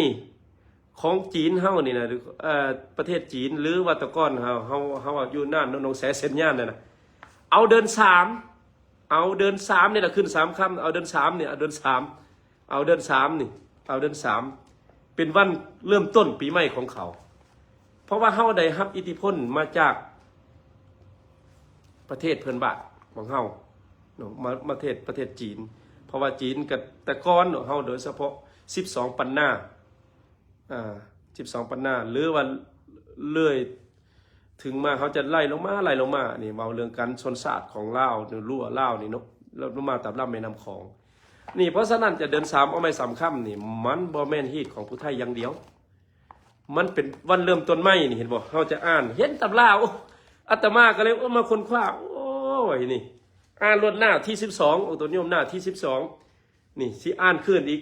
ຂອງຈີນເຮົານີ້ນະ ເອີ ປະເທດຈີນ ຫຼືວ່າແຕ່ກ່ອນເຮົາ ເຮົາ ເຮົາຢູ່ນານ ໜອງແສ ເຊັນຍານນັ້ນນະ ເອົາເດືອນສາມ ເອົາເດືອນສາມນີ້ລະຂຶ້ນສາມຄ່ຳ ເອົາເດືອນສາມນີ້ ເອົາເດືອນສາມ ເອົາເດືອນສາມນີ້ ເອົາເດືອນສາມເປັນວັນເລີ່ມຕົ້ນປີໃໝ່ຂອງເຂົາ ເພາະວ່າເຮົາໄດ້ຮັບອິດທິພົນມາຈາກປະເທດເພື່ອນບ້ານຂອງເຮົາເນາະ ມາ ປະເທດ ປະເທດຈີນ ເພາະວ່າຈີນກໍແຕ່ກ່ອນເນາະ ເຮົາໂດຍສະເພາະສິບສອງປັນນາ ອາ ສິບສອງປັນນາ ຫຼືວ່າເລື່ອຍ ເຖິງມາເຮົາຈະໄລ່ລົງມາ ໄລ່ລົງມາ ນີ້ເວົ້າເລື່ອງການຊົນຊາດຂອງລາວ ຫຼື ລົວລາວນີ້ເນາະ ລົງມາຕາມລຳແມ່ນ້ຳຂອງ ນີ້ ເພາະສະນັ້ນຈະເດືອນສາມເອົາໄມ້ສາມຄ່ຳນີ້ ມັນບໍ່ແມ່ນຮີດຂອງຜູ້ໄທຢ່າງດຽວ ມັນເປັນວັນເລີ່ມຕົ້ນໃໝ່ນີ້ ເຫັນບໍ່? ເຮົາຈະອ່ານ ເຫັນຕຳລາ ໂອ້ ອາດຕະມາກໍເລີຍ ໂອ້ ມາຄົ້ນຄວ້າ ໂອ້ຍ ນີ້ ອ່ານໂລດ ໜ້າທີສິບສອງ ອອກຕົນນິຍົມໜ້າທີສິບສອງ ນີ້ ຊິອ່ານຄືນອີກ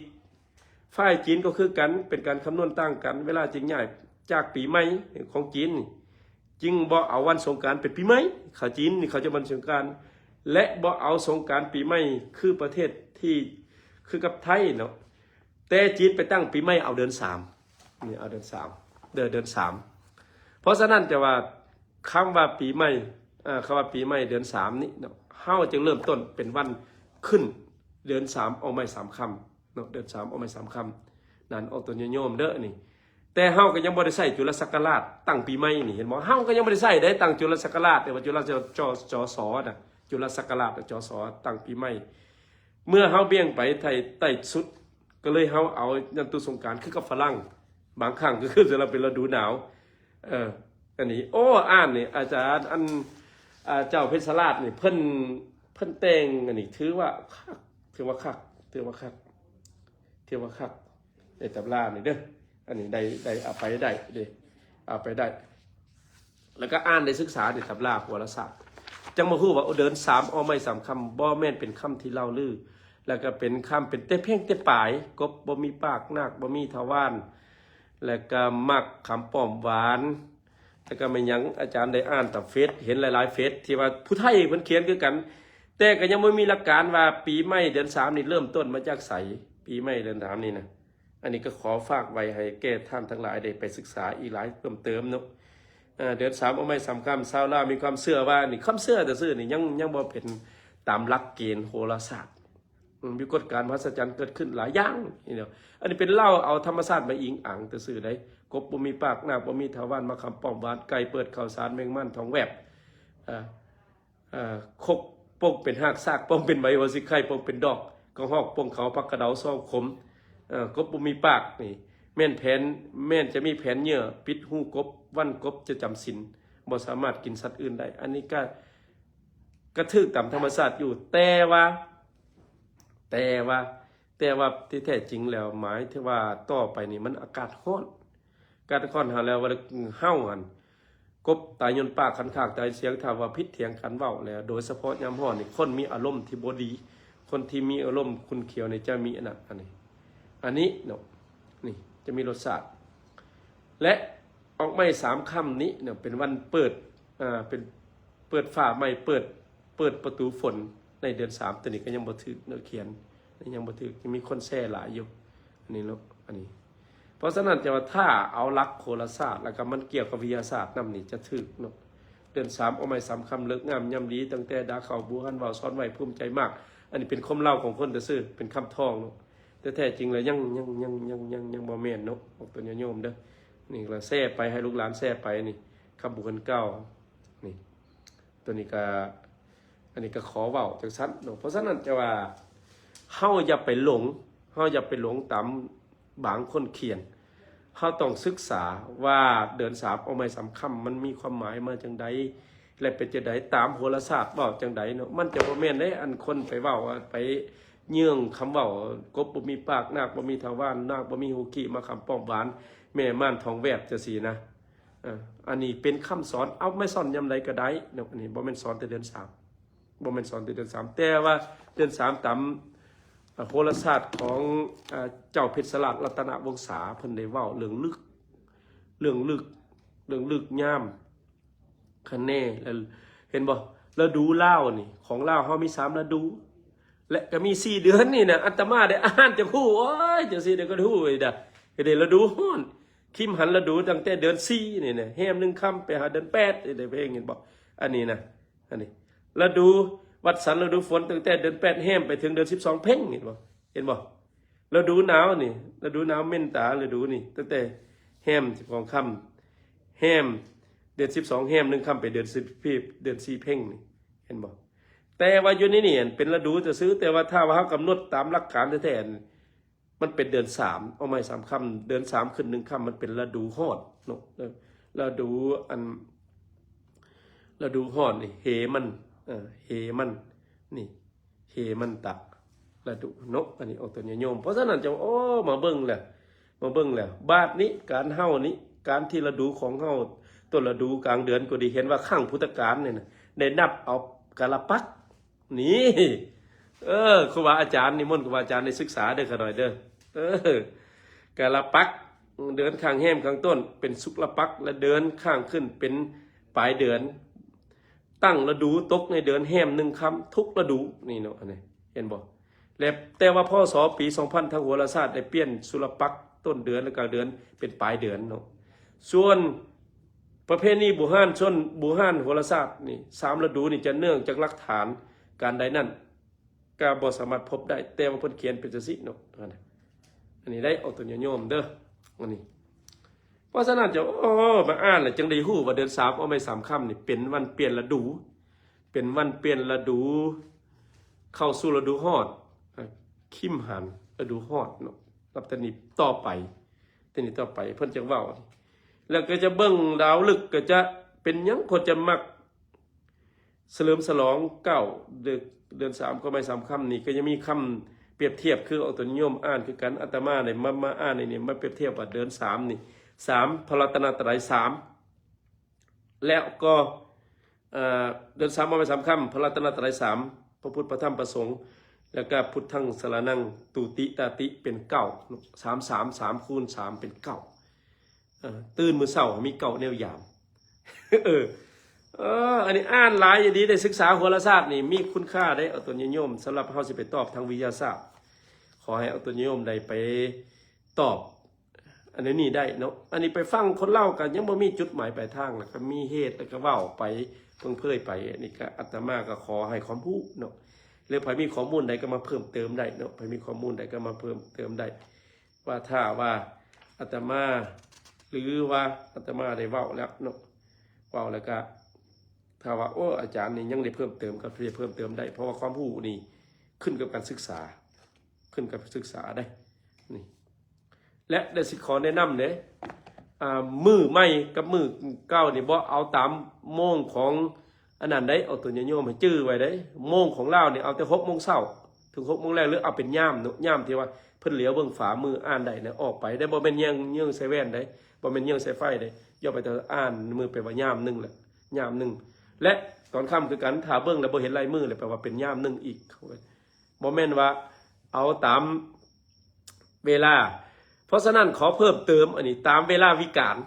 ຝ່າຍຈີນກໍຄືກັນ ເປັນການຄຳນວນຕ່າງກັນ ເວລາຈຶ່ງຍ້າຍຈາກປີໃໝ່ຂອງຈີນນີ້ ຈຶ່ງບໍ່ເອົາວັນສົງການເປັນປີໃໝ່ ຂອງຈີນນີ້ເຂົາຈະວັນສົງການ ແລະ ບໍ່ເອົາສົງການປີໃໝ່ຄືປະເທດທີ່ ຄືກັບໄທເນາະ ແຕ່ຈີນໄປຕັ້ງປີໃໝ່ເອົາເດືອນສາມ ນີ້ ເອົາເດືອນສາມ ເດີ ເດືອນສາມ ເພາະສະນັ້ນຈະວ່າ ຄຳວ່າປີໃໝ່ ເອີ ຄຳວ່າປີໃໝ່ເດືອນສາມນີ້ເນາະ ເຮົາຈຶ່ງເລີ່ມຕົ້ນເປັນວັນຂຶ້ນເດືອນສາມເອົາໄມ້ສາມຄ່ຳ ເນາະ ເດືອນສາມເອົາໄມ້ສາມຄ່ຳ ນັ້ນອອກຕົນຍາດໂຍມເດີນີ້ ແຕ່ເຮົາກໍຍັງບໍ່ໄດ້ໃຊ້ຈຸລະສັກກະລາດຕັ້ງປີໃໝ່ນີ້ ເຫັນບໍ່? ເຮົາກໍຍັງບໍ່ໄດ້ໃຊ້ໄດ໋ ຕັ້ງຈຸລະສັກກະລາດ ແຕ່ວ່າຈຸລະ ຈ ຈ ຈ ສ ນະ ຈຸລະສັກກະລາດ ຈ ສ ຕັ້ງປີໃໝ່ ເມື່ອເຮົາບ່ຽງໄປໄທໃຕ້ສຸດ ກໍເລີຍເຮົາເອົາວັນຕຸດສົງການຄືກັບຝຣັ່ງ ບາງຄັ້ງກໍຄືສຳລັບເປັນລະດູໜາວ ເອີ ອັນນີ້ ໂອ້ ອ່ານນີ້ ອາຈານ ອັນ ອາ ເຈົ້າເພັດສະລາດນີ້ ເພິ່ນ ເພິ່ນແຕ່ງອັນນີ້ ຖືວ່າຄັກ ຖືວ່າຄັກ ຖືວ່າຄັກ ຖືວ່າຄັກ ໃນຕຳລານີ້ເດີ ອັນນີ້ໄດ້ ໄດ້ເອົາໄປໄດ້ເດ້ ເອົາໄປໄດ້ ແລ້ວກໍອ່ານໄດ້ສຶກສາໃນຕຳລາໂຫລາສາດ ຈັ່ງມາຮູ້ວ່າ ໂອ ເດືອນສາມເອົາໄມ້ສາມຄ່ຳ ບໍ່ແມ່ນເປັນຄຳທີ່ເລົ່າລື ແລ້ວກໍເປັນຄຳ ເປັນແຕ່ພຽງແຕ່ປາຍ ກົບບໍ່ມີປາກ ນາກບໍ່ມີທະວານ ແລ້ວກໍໝາກຂາມປ້ອມຫວານ ແລ້ວກໍແມ່ນຫຍັງ ອາຈານໄດ້ອ່ານຕາມເຟສ ເຫັນຫຼາຍໆເຟສ ທີ່ວ່າຜູ້ໄທເພິ່ນຂຽນຄືກັນ ແຕ່ກໍຍັງບໍ່ມີຫຼັກການວ່າປີໃໝ່ເດືອນສາມນີ້ເລີ່ມຕົ້ນມາຈາກໃສ ປີໃໝ່ເດືອນສາມນີ້ນະ ອັນນີ້ກໍຂໍຝາກໄວ້ໃຫ້ແກ່ທ່ານທັງຫຼາຍໄດ້ໄປສຶກສາອີກຫຼາຍເພີ່ມເຕີມເນາະ ເອີ ເດືອນສາມເອົາໄມ້ສາມຄ່ຳ ຊາວລາວມີຄວາມເຊື່ອວ່າ ນີ້ ຄວາມເຊື່ອຊື່ໆນີ້ ຍັງ ຍັງບໍ່ເປັນຕາມຫຼັກເກນໂຫລາສາດ ອືມ ປາກົດການມະຫັດສະຈັນເກີດຂຶ້ນຫຼາຍຢ່າງນີ້ເນາະ. ອັນນີ້ເປັນເລົ່າເອົາທຳມະຊາດມາອີງອັງຊື່ໆໃດ໋. ກົບບໍ່ມີປາກ, ນາກບໍ່ມີທະວານ, ໝາກຂາມປ້ອມຫວານ, ໄກ່ເປີດ, ເຂົ້າສານ, ແມງມັນທ້ອງແວບ, ເອີ ເອີ ຄົກປົ່ງເປັນຮາກ, ຊາກປົ່ງເປັນໃບ, ຫົວຊິໄຄປົ່ງເປັນດອກ, ກະຮອກປົ່ງເຂົ້າ, ຜັກກະເດົາຊອກຂົມ, ເອີ ກົບບໍ່ມີປາກ. ນີ້ແມ່ນແຜນ, ແມ່ນຈະມີແຜນເຫຍື່ອປິດຮູກົບ, ວັນກົບຈະຈຳສິນ, ບໍ່ສາມາດກິນສັດອື່ນໄດ້. ອັນນີ້ກະ ກະຖືກຕາມທຳມະຊາດຢູ່, ແຕ່ວ່າ ແຕ່ວ່າ ແຕ່ວ່າທີ່ແທ້ຈິງແລ້ວ ໝາຍເຖິງວ່າຕໍ່ໄປນີ້ມັນອາກາດຮ້ອນ, ອາກາດຮ້ອນ. ຫາແລ້ວວ່າເຮົາຫັ້ນ ກົບຕາຍຍ້ອນປາກ, ຂັນຄາກຕາຍສຽງ. ຖ້າວ່າຜິດຖຽງກັນເວົ້າແລ້ວ, ໂດຍສະເພາະຍາມຮ້ອນນີ້ ຄົນມີອາລົມທີ່ບໍ່ດີ, ຄົນທີ່ມີອາລົມຂຸ້ນຂຽວນີ້ຈະມີອັນນັ້ນ ອັນນີ້ ອັນນີ້ເນາະ, ນີ້ຈະມີລົດຊາດ. ແລະ ອອກໃໝ່ສາມຄຳນີ້ເນາະ ເປັນວັນເປີດ ອ່າ ເປັນເປີດຟ້າໃໝ່, ເປີດ ເປີດປະຕູຝົນໃນເດືອນສາມ. ໂຕນີ້ກໍຍັງບໍ່ຖືກເນາະ, ຂຽນຍັງບໍ່ຖືກ, ຍັງມີຄົນແຊຫຼາຍຢູ່ ອັນນີ້ເນາະ. ອັນນີ້ ເພາະສະນັ້ນຈະວ່າ ຖ້າເອົາຫຼັກໂຫລະສາດ ແລ້ວກໍມັນກ່ຽວກັບວິທະຍາສາດນຳນີ້ ຈະຖືກເນາະ. ເດືອນສາມອອກໃໝ່ສາມຄຳ, ເລີກງາມຍາມດີ, ຕັ້ງແຕ່ດາເຂົ້າບູຮານ ເວົ້າສອນໄວ້ ພູມໃຈມາກ. ອັນນີ້ເປັນຄວາມເລົ່າຂອງຄົນຊື່ໆ, ເປັນຄຳທອງເນາະ. ແຕ່ແທ້ຈິງແລ້ວຍັງ ຍັງ ຍັງ ຍັງ ຍັງ ຍັງບໍ່ແມ່ນເນາະ, ອອກຕົນຍາດໂຍມເດີ. ນີ້ລະແຊໄປ ໃຫ້ລູກຫຼານແຊໄປນີ້, ຄຳບູຮານເກົ່ານີ້. ຕົວນີ້ກະ ອັນນີ້ກະຂໍເວົ້າຈັ່ງຊັ້ນເນາະ. ເພາະສະນັ້ນຈະວ່າ ເຮົາຢ່າໄປຫຼົງ, ເຮົາຢ່າໄປຫຼົງຕາມບາງຄົນຂຽນ. ເຮົາຕ້ອງສຶກສາວ່າເດືອນສາມອອກໃໝ່ສາມຄຳ ມັນມີຄວາມໝາຍມາຈັ່ງໃດ ແລະ ເປັນຈັ່ງໃດ, ຕາມໂຫລະສາດເວົ້າຈັ່ງໃດເນາະ. ມັນຈະບໍ່ແມ່ນເດ້ ອັນຄົນໄປເວົ້າ ໄປເຍື່ອງຄຳເວົ້າ ກົບບໍ່ມີປາກ, ນາກບໍ່ມີທະວານ, ນາກບໍ່ມີຮູຂີ້, ໝາກຂາມປ້ອມຫວານ, ແມ່ມ່ານທ້ອງແວບ ຈັ່ງຊີ້ນະ. ເອີ ອັນນີ້ເປັນຄຳສອນ, ເອົາມາສອນຍາມໃດກໍໄດ້ເນາະ. ອັນນີ້ບໍ່ແມ່ນສອນແຕ່ເດືອນສາມ, ບໍ່ແມ່ນສອນແຕ່ເດືອນສາມ, ແຕ່ວ່າເດືອນສາມຕາມ ເອີ ໂຫລະສາດຂອງ ເອີ ເຈົ້າເພັດສະລາດລັດຕະນະວົງສາ ເພິ່ນໄດ້ເວົ້າເລື່ອງລຶກ ເລື່ອງລຶກ ເລື່ອງລຶກຍາມ ຄະແນ ແລະ ເຫັນບໍ່? ລະດູລາວນີ້ ຂອງລາວເຮົາມີສາມລະດູ ແລະ ກໍມີສີ່ເດືອນນີ້ນະ. ອາດຕະມາໄດ້ອ່ານຈະຮູ້ ໂອ້ຍ ຈັ່ງຊີ້ໄດ້ກໍຮູ້ໄດ້ ກໍໄດ້ລະດູຮ້ອນ ຄິມຫັນລະດູຕັ້ງແຕ່ເດືອນສີ່ນີ້ນະ ແຮມໜຶ່ງຄ່ຳໄປຫາເດືອນແປດ ໄດ້ເພງ ເຫັນບໍ່? ອັນນີ້ນະ ອັນນີ້ລະດູວັດສັນ ລະດູຝົນ ຕັ້ງແຕ່ເດືອນແປດແຮມໄປເຖິງເດືອນສິບສອງເພັງ ເຫັນບໍ່? ເຫັນບໍ່? ລະດູໜາວນີ້ ລະດູໜາວເມັນຕາ ລະດູນີ້ ຕັ້ງແຕ່ແຮມສິບສອງຄ່ຳ ແຮມເດືອນສິບສອງ ແຮມໜຶ່ງຄ່ຳໄປເດືອນສິບ ເດືອນສີ່ເພັງນີ້ ເຫັນບໍ່? ແຕ່ວ່າຢູ່ໃນນີ້ ອັນເປັນລະດູຊື່ໆ ແຕ່ວ່າຖ້າວ່າເຮົາກຳນົດຕາມຫຼັກການແທ້ໆ ມັນເປັນເດືອນສາມ ເອົາໃໝ່ສາມຄ່ຳ ເດືອນສາມຂຶ້ນໜຶ່ງຄ່ຳ ມັນເປັນລະດູຮ້ອນເນາະ. ເອີ ລະດູ ອັນ ລະດູຮ້ອນນີ້ ເຮມັນ ເອີ ເຮມັນ ນີ້ ເຮມັນຕະລະດູເນາະ. ອັນນີ້ອອກຕົນຍາດໂຍມ. ເພາະສະນັ້ນຈະ ໂອ້ ມາເບິ່ງແລ້ວ ມາເບິ່ງແລ້ວ ບາດນີ້ການເຮົານີ້ ການທີ່ລະດູຂອງເຮົາ ຕົ້ນລະດູກາງເດືອນກໍດີ ເຫັນວ່າຄັ້ງພຸດທະການນີ້ນະ ໄດ້ນັບເອົາກາລະປັກ ນີ້ ເອີ ຄູບາອາຈານ ນິມົນຄູບາອາຈານໄດ້ສຶກສາເດີ ຂະນ້ອຍເດີ. ເອີ ກາລະປັກ ເດືອນຂ້າງແຮມຂ້າງຕົ້ນເປັນສຸກລະປັກ ແລະ ເດືອນຂ້າງຂຶ້ນເປັນປາຍເດືອນ. ຕັ້ງລະດູຕົກໃນເດືອນແຮມໜຶ່ງຄ່ຳທຸກລະດູ ນີ້ເນາະ ອັນນີ້ ເຫັນບໍ່? ແລະ ແຕ່ວ່າ ພ.ສ. ປີສອງພັນ ທາງໂຫລະສາດໄດ້ປ່ຽນສຸລະປັກຕົ້ນເດືອນ ແລະ ກາງເດືອນເປັນປາຍເດືອນເນາະ. ສ່ວນປະເພນີບູຮານ ສ່ວນບູຮານໂຫລະສາດນີ້ ສາມລະດູນີ້ຈະເນື່ອງຈາກຫຼັກຖານການໃດນັ້ນ ກໍບໍ່ສາມາດພົບໄດ້ ແຕ່ວ່າເພິ່ນຂຽນເປັນຈັ່ງຊີ້ເນາະ. ອັນນີ້ໄດ້ອອກຕົນຍາດໂຍມເດີ ອັນນີ້. ເພາະສະນັ້ນ ເຈົ້າ ໂອ້ ມາອ່ານແລ້ວຈຶ່ງໄດ້ຮູ້ວ່າເດືອນສາມອອກໃໝ່ສາມຄ່ຳນີ້ເປັນວັນປ່ຽນລະດູ ເປັນວັນປ່ຽນລະດູ ເຂົ້າສູ່ລະດູຮ້ອນ ຄິມຫັນລະດູຮ້ອນເນາະ. ນັບແຕ່ນີ້ຕໍ່ໄປ ແຕ່ນີ້ຕໍ່ໄປເພິ່ນຈະເວົ້າ ແລ້ວກໍຈະເບິ່ງດາວລຶກ ກໍຈະເປັນຫຍັງຄົນຈະມັກ ສະເຫຼີມສະຫຼອງເກົ້າ ເດືອນ ເດືອນສາມ ກໍໄມ້ສາມຄຳນີ້ ກໍຍັງມີຄຳປຽບທຽບ ຄືອອກຕົນຍາດໂຍມອ່ານຄືກັນ. ອາດຕະມາໄດ້ມາ ມາອ່ານໃນນີ້ ມາປຽບທຽບວ່າເດືອນສາມນີ້ ສາມ ພະລັດຕະນະໄຕສາມ ແລ້ວກໍ ເອີ ເດືອນສາມເອົາໄວ້ສາມຄຳ ພະລັດຕະນະໄຕສາມ ພະພຸດ ພະທຳ ພະສົງ ແລ້ວກໍພຸດທັງສະລະນັງ ຕູຕິຕາຕິ ເປັນເກົ້າ ສາມ ສາມ ສາມຄູນສາມເປັນເກົ້າ. ເອີ ຕື່ນມື້ເຊົ້າມີເກົ້າແນວຢາມ. ເອີ ເອີ ອັນນີ້ອ່ານຫຼາຍຢູ່ດີ ໄດ້ສຶກສາໂຫລະສາດນີ້ມີຄຸນຄ່າເດ້ ອອກຕົນຍາດໂຍມ. ສຳລັບເຮົາຊິໄປຕອບທາງວິທະຍາສາດ ຂໍໃຫ້ອອກຕົນຍາດໂຍມໄດ້ໄປຕອບອັນນີ້ໄດ້ເນາະ. ອັນນີ້ໄປຟັງຄົນເລົ່າກໍຍັງບໍ່ມີຈຸດໝາຍປາຍທາງ ແລ້ວກໍມີເຫດ ແລ້ວກໍເວົ້າໄປເພິ່ງເຜີຍໄປ. ອັນນີ້ກໍອາດຕະມາກໍຂໍໃຫ້ຄວາມຮູ້ເນາະ ຫຼືໃຜມີຂໍ້ມູນໃດກໍມາເພີ່ມເຕີມໄດ້ເນາະ ໃຜມີຂໍ້ມູນໃດກໍມາເພີ່ມເຕີມໄດ້ ວ່າຖ້າວ່າອາດຕະມາ ຫຼືວ່າອາດຕະມາໄດ້ເວົ້າແລ້ວເນາະ ເວົ້າແລ້ວກໍ ຖ້າວ່າ ໂອ້ ອາຈານນີ້ຍັງໄດ້ເພີ່ມເຕີມ ກໍຈະເພີ່ມເຕີມໄດ້ ເພາະວ່າຄວາມຮູ້ນີ້ຂຶ້ນກັບການສຶກສາ ຂຶ້ນກັບສຶກສາເດ້ນີ້. ແລະ ໄດ້ຊິຂໍແນະນຳເດ້ ອ່າ ມື້ໃໝ່ກັບມື້ເກົ່ານີ້ ບໍ່ເອົາຕາມໂມງຂອງອັນນັ້ນໄດ໋ ອອກຕົນຍາດໂຍມໃຫ້ຈື່ໄວ້ໄດ໋ ໂມງຂອງລາວນີ້ເອົາແຕ່ຫົກໂມງເຊົ້າເຖິງຫົກໂມງແລງ ຫຼືເອົາເປັນຍາມເນາະ ຍາມທີ່ວ່າເພິ່ນຫຼຽວເບິ່ງຝາມືອ່ານໄດ້ນະ ອອກໄປໄດ້ ບໍ່ແມ່ນເຍືອງ ເຍືອງໃສ່ແວ່ນໄດ໋ ບໍ່ແມ່ນເຍືອງໃສ່ໄຟເດ້ ຢ່າໄປແຕ່ອ່ານມື້ແປວ່າຍາມໜຶ່ງແຫຼະ ຍາມໜຶ່ງ ແລະ ຕອນຄ່ຳຄືກັນ ຖ້າເບິ່ງແລ້ວບໍ່ເຫັນລາຍມືແລ້ວ ແປວ່າເປັນຍາມໜຶ່ງອີກ ບໍ່ແມ່ນວ່າເອົາຕາມເວລາ. ເພາະສະນັ້ນ ຂໍເພີ່ມເຕີມອັນນີ້ ຕາມເວລາວິການ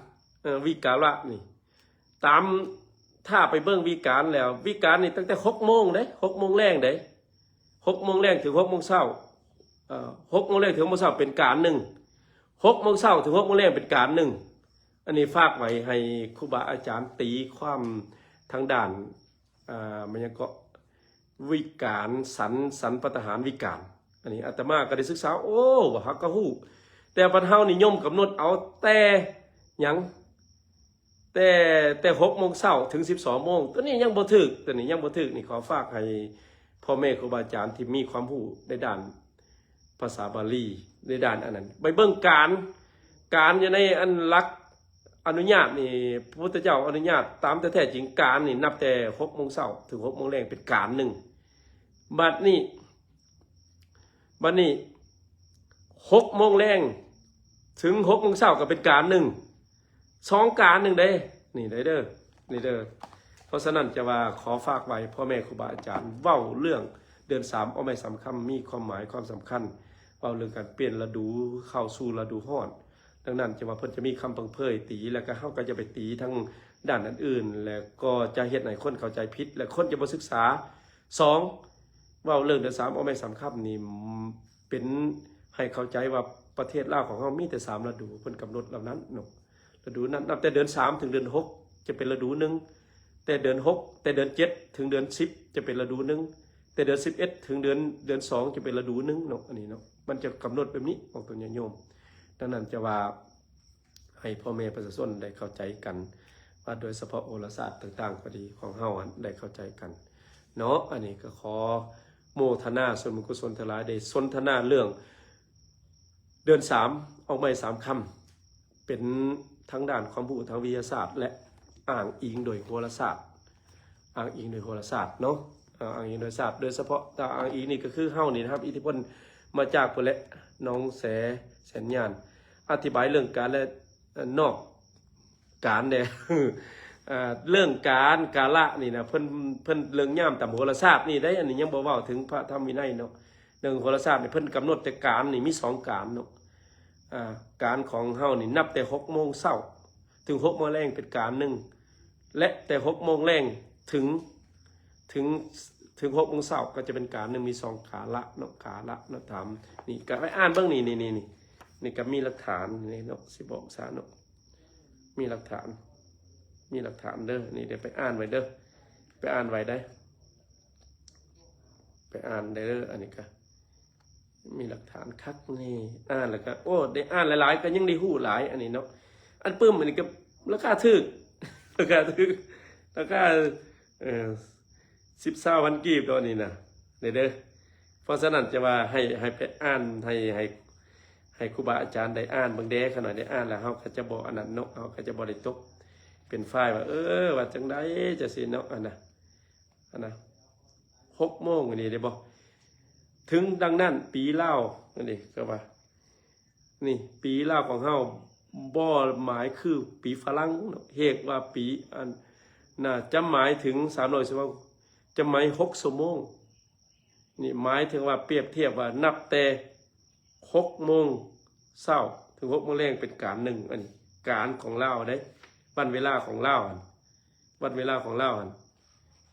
ເອີ ວິກາລະນີ້ ຕາມ ຖ້າໄປເບິ່ງວິການແລ້ວ ວິການນີ້ຕັ້ງແຕ່ຫົກໂມງເດ້ ຫົກໂມງແລງເດ້ ຫົກໂມງແລງເຖິງຫົກໂມງເຊົ້າ ເອີ ຫົກໂມງແລງເຖິງຫົກໂມງເຊົ້າເປັນການໜຶ່ງ ຫົກໂມງເຊົ້າເຖິງຫົກໂມງແລງເປັນການໜຶ່ງ. ອັນນີ້ຝາກໄວ້ໃຫ້ຄູບາອາຈານຕີຄວາມທາງດ້ານ ອ່າ ມັນຫຍັງເກາະ ວິການ ສັນ ສັນປະທະຫານວິການ ອັນນີ້ອາດຕະມາກໍໄດ້ສຶກສາ ໂອ້ ວ່າຫາກກໍຮູ້ ແຕ່ບັດເຮົານິຍົມກຳນົດເອົາແຕ່ຫຍັງ ແຕ່ ແຕ່ຫົກໂມງເຊົ້າເຖິງສິບສອງໂມງ ຕົວນີ້ຍັງບໍ່ຖືກ ຕົວນີ້ຍັງບໍ່ຖືກ ນີ້ຂໍຝາກໃຫ້ພໍ່ແມ່ຄູບາອາຈານທີ່ມີຄວາມຮູ້ໃນດ້ານ ພາສາບາລີໃນດ້ານອັນນັ້ນ ໄປເບິ່ງການ ການຢູ່ໃນອັນຫຼັກອະນຸຍາດນີ້ ພະພຸດທະເຈົ້າອະນຸຍາດຕາມແທ້ໆຈິງ ການນີ້ນັບແຕ່ຫົກໂມງເຊົ້າເຖິງຫົກໂມງແລງເປັນການໜຶ່ງ ບັດນີ້ ບັດນີ້ຫົກໂມງແລງເຖິງຫົກໂມງເຊົ້າກໍເປັນການໜຶ່ງ ສອງການໜຶ່ງເດ້ ນີ້ໄດ້ເດີ ນີ້ເດີ. ເພາະສະນັ້ນຈະວ່າຂໍຝາກໄວ້ພໍ່ແມ່ຄູບາອາຈານ ເວົ້າເລື່ອງເດືອນສາມອອກໄມ້ສາມຄຳ ມີຄວາມໝາຍຄວາມສຳຄັນ ເວົ້າເລື່ອງການປ່ຽນລະດູເຂົ້າສູ່ລະດູຮ້ອນ. ດັ່ງນັ້ນຈະວ່າເພິ່ນຈະມີຄຳເພິ່ງເຜີຍຕີ ແລ້ວກໍເຮົາກໍຈະໄປຕີທາງດ້ານອັນອື່ນ ແລ້ວກໍຈະເຮັດໃຫ້ຄົນເຂົ້າໃຈຜິດ ແລະ ຄົນຈະບໍ່ສຶກສາ. ສອງ ເວົ້າເລື່ອງເດືອນສາມອອກໄມ້ສາມຄຳນີ້ ເປັນໃຫ້ເຂົ້າໃຈວ່າປະເທດລາວຂອງເຮົາມີແຕ່ສາມລະດູ ເພິ່ນກຳນົດເຫຼົ່ານັ້ນເນາະ. ລະດູນັ້ນນັບແຕ່ເດືອນສາມເຖິງເດືອນຫົກຈະເປັນລະດູໜຶ່ງ ແຕ່ເດືອນຫົກ ແຕ່ເດືອນເຈັດເຖິງເດືອນສິບຈະເປັນລະດູໜຶ່ງ ແຕ່ເດືອນສິບເອັດເຖິງເດືອນ ເດືອນສອງຈະເປັນລະດູໜຶ່ງເນາະ. ອັນນີ້ເນາະ ມັນຈະກຳນົດແບບນີ້ ອອກຕົນຍາດໂຍມ. ດັ່ງນັ້ນຈະວ່າ ໃຫ້ພໍ່ແມ່ປະຊາຊົນໄດ້ເຂົ້າໃຈກັນ ວ່າໂດຍສະເພາະໂຫລະສາດຕ່າງໆກໍດີ ຂອງເຮົາຫັ້ນໄດ້ເຂົ້າໃຈກັນເນາະ. ອັນນີ້ກໍຂໍໂມທະນາສ່ວນບຸນກຸສົນທັງຫຼາຍ ໄດ້ສົນທະນາເລື່ອງເດືອນສາມອອກໄມ້ສາມຄຳ ເປັນທາງດ້ານຄວາມຮູ້ທາງວິທະຍາສາດ ແລະ ອ້າງອີງໂດຍໂຫລະສາດ ອ້າງອີງໂດຍໂຫລະສາດເນາະ ເອີ ອ້າງອີງໂດຍສາດ ໂດຍສະເພາະຖ້າອ້າງອີງນີ້ກໍຄືເຮົານີ້ນະ ຮັບອິດທິພົນມາຈາກພຸ້ນແຫຼະ ນ້ອງແສ ແສນຍານ ອະທິບາຍເລື່ອງການ ແລະ ເອີ ນອກການແດ່ ເອີ ເລື່ອງການກາລະນີ້ນະ ເພິ່ນ ເພິ່ນເລື່ອງຍາມຕາມໂຫລະສາດນີ້ໄດ໋ ອັນນີ້ຍັງບໍ່ເວົ້າເຖິງພະທຳວິໄນເນາະ. ເລື່ອງໂຫລະສາດນີ້ເພິ່ນກຳນົດແຕ່ການນີ້ມີສອງການເນາະ ອາ ການຂອງເຮົານີ້ນັບແຕ່ຫົກໂມງເຊົ້າເຖິງຫົກໂມງແລງເປັນການໜຶ່ງ ແລະ ແຕ່ຫົກໂມງແລງເຖິງ ເຖິງ ເຖິງຫົກໂມງເຊົ້າກໍຈະເປັນການໜຶ່ງ ມີສອງກາລະເນາະ ກາລະເນາະ ຕາມນີ້ກໍໄປອ່ານເບິ່ງ ນີ້ ນີ້ ນີ້ ນີ້ ນີ້ກໍມີຫຼັກຖານນີ້ເນາະ ຊິບອກຊະເນາະ ມີຫຼັກຖານ ມີຫຼັກຖານເດີ ນີ້ ໄດ້ໄປອ່ານໄວ້ເດີ ໄປອ່ານໄວ້ໄດ໋ ໄປອ່ານໄດ້ເດີ ອັນນີ້ກໍ ມີຫຼັກຖານຄັກແນ່ ອ່ານແລ້ວກໍ ໂອ້ ໄດ້ອ່ານຫຼາຍໆ ກໍຍັງໄດ້ຮູ້ຫຼາຍ ອັນນີ້ເນາະ. ອັນປຶ້ມອັນນີ້ກໍລາຄາຖືກ ລາຄາຖືກ ລາຄາ ເອີ ສິບ ຊາວພັນກີບດອກນີ້ນະ ເດີ ເດີ. ເພາະສະນັ້ນຈະວ່າໃຫ້ ໃຫ້ໄປອ່ານ ໃຫ້ ໃຫ້ ໃຫ້ຄູບາອາຈານໄດ້ອ່ານເບິ່ງແດ່ ຂະນ້ອຍໄດ້ອ່ານແລ້ວ ເຮົາກໍຈະບໍ່ອັນນັ້ນເນາະ ເຮົາກໍຈະບໍ່ໄດ້ຕົກເປັນຝ່າຍວ່າ ເອີ ວ່າຈັ່ງໃດ ຈັ່ງຊີ້ເນາະ ອັນນະ ອັນນະ ຫົກໂມງນີ້ໄດ້ບໍ່ ເຖິງດັ່ງນັ້ນ ປີລາວ ອັນນີ້ກໍວ່າ ນີ້ ປີລາວຂອງເຮົາບໍ່ໝາຍຄືປີຝຣັ່ງເນາະ ເຮັດວ່າປີ ອັນ ໜ້າຈະໝາຍເຖິງ ສາມຮ້ອຍ ຈະໝາຍຫົກຊົ່ວໂມງ ນີ້ໝາຍເຖິງວ່າ ປຽບທຽບວ່ານັບແຕ່ຫົກໂມງເຊົ້າເຖິງຫົກໂມງແລງເປັນການໜຶ່ງ ອັນນີ້ການຂອງລາວເດ້ ວັນເວລາຂອງລາວຫັ້ນ ວັນເວລາຂອງລາວຫັ້ນ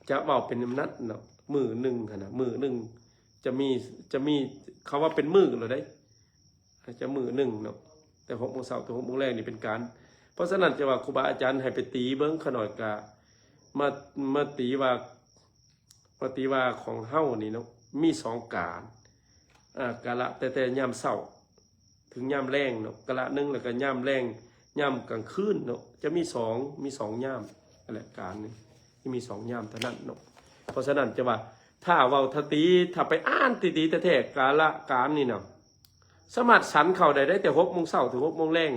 ຈະເວົ້າເປັນນຳນັ້ນເນາະ ມື້ໜຶ່ງຫັ້ນນະ ມື້ໜຶ່ງຈະມີ ຈະມີ ເຂົາວ່າເປັນມື້ແລ້ວເດ້ ຈະມື້ໜຶ່ງເນາະ ແຕ່ຫົກໂມງເຊົ້າເຖິງຫົກໂມງແລງນີ້ເປັນການ. ເພາະສະນັ້ນຈະວ່າຄູບາອາຈານໃຫ້ໄປຕີເບິ່ງ ຂະນ້ອຍກະມາ ມາຕີວ່າ ມາຕີວ່າຂອງເຮົານີ້ເນາະ ມີສອງການ ອາ ກາລະແຕ່ ແຕ່ຍາມເຊົ້າເຖິງຍາມແລງເນາະ ກາລະໜຶ່ງ ແລ້ວກໍຍາມແລງ ຍາມກາງຄືນເນາະ ຈະມີສອງ ມີສອງຍາມນັ້ນແຫຼະ ການນີ້ ຈະມີສອງຍາມເທົ່ານັ້ນເນາະ. ເພາະສະນັ້ນຈະວ່າ ຖ້າເວົ້າຖ້າຕີ ຖ້າໄປອ່ານຕີໆແທ້ໆ ກາລະການນີ້ນະ ສາມາດສັນເຂົ້າໄດ້ ໄດ້ແຕ່ຫົກໂມງເຊົ້າເຖິງຫົກໂມງແລງ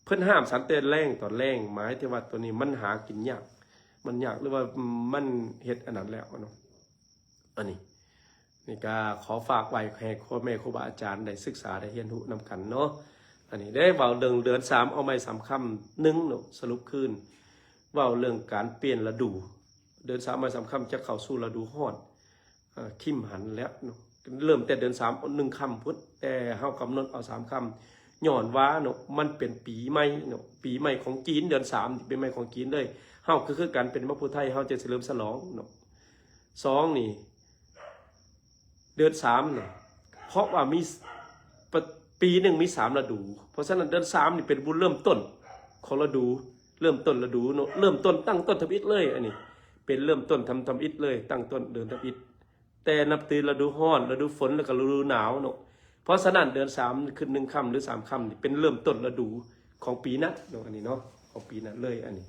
ເພິ່ນຫ້າມສັນແຕ່ແລງ ຕອນແລງ ໝາຍເຖິງວ່າໂຕນີ້ມັນຫາກິນຍາກ ມັນຍາກ ຫຼືວ່າມັນເຮັດອັນນັ້ນແລ້ວເນາະ. ອັນນີ້ ນີ້ກໍຂໍຝາກໄວ້ໃຫ້ພໍ່ແມ່ຄູບາອາຈານໄດ້ສຶກສາໄດ້ຮຽນຮູ້ນຳກັນເນາະ. ອັນນີ້ໄດ້ເວົ້າເລື່ອງເດືອນສາມເອົາໄມ້ສາມຄຳໜຶ່ງເນາະ ສະຫຼຸບຄືນ ເວົ້າເລື່ອງການປ່ຽນລະດູ ເດືອນສາມເອົາໄມ້ສາມຄຳຈະເຂົ້າສູ່ລະດູຮ້ອນ ເອີ ຄິມຫັນແລ້ວເນາະ ເລີ່ມແຕ່ເດືອນສາມໜຶ່ງຄຳພຸ້ນ ແຕ່ເຮົາກຳນົດເອົາສາມຄຳ ຍ້ອນວ່າເນາະ ມັນເປັນປີໃໝ່ເນາະ ປີໃໝ່ຂອງຈີນ ເດືອນສາມປີໃໝ່ຂອງຈີນເລີຍ ເຮົາກໍຄືກັນ ເປັນມະຜູ້ໄທ ເຮົາຈະສະເຫຼີມສະຫຼອງເນາະ. ສອງນີ້ ເດືອນສາມນີ້ ເພາະວ່າມີ ປະ ປີໜຶ່ງມີສາມລະດູ ເພາະສະນັ້ນເດືອນສາມນີ້ເປັນບຸນເລີ່ມຕົ້ນຂອງລະດູ ເລີ່ມຕົ້ນລະດູເນາະ ເລີ່ມຕົ້ນຕັ້ງຕົ້ນທຳອິດເລີຍ ອັນນີ້ເປັນເລີ່ມຕົ້ນທຳ ທຳອິດເລີຍ ຕັ້ງຕົ້ນເລີ່ມທຳອິດ ແຕ່ນັບແຕ່ລະດູຮ້ອນ ລະດູຝົນ ແລ້ວກໍລະດູໜາວເນາະ. ເພາະສະນັ້ນເດືອນສາມຂຶ້ນໜຶ່ງຄ່ຳ ຫຼື ສາມຄ່ຳນີ້ ເປັນເລີ່ມຕົ້ນລະດູຂອງປີນັ້ນເນາະ ອັນນີ້ເນາະ ຂອງປີນັ້ນເລີຍ ອັນນີ້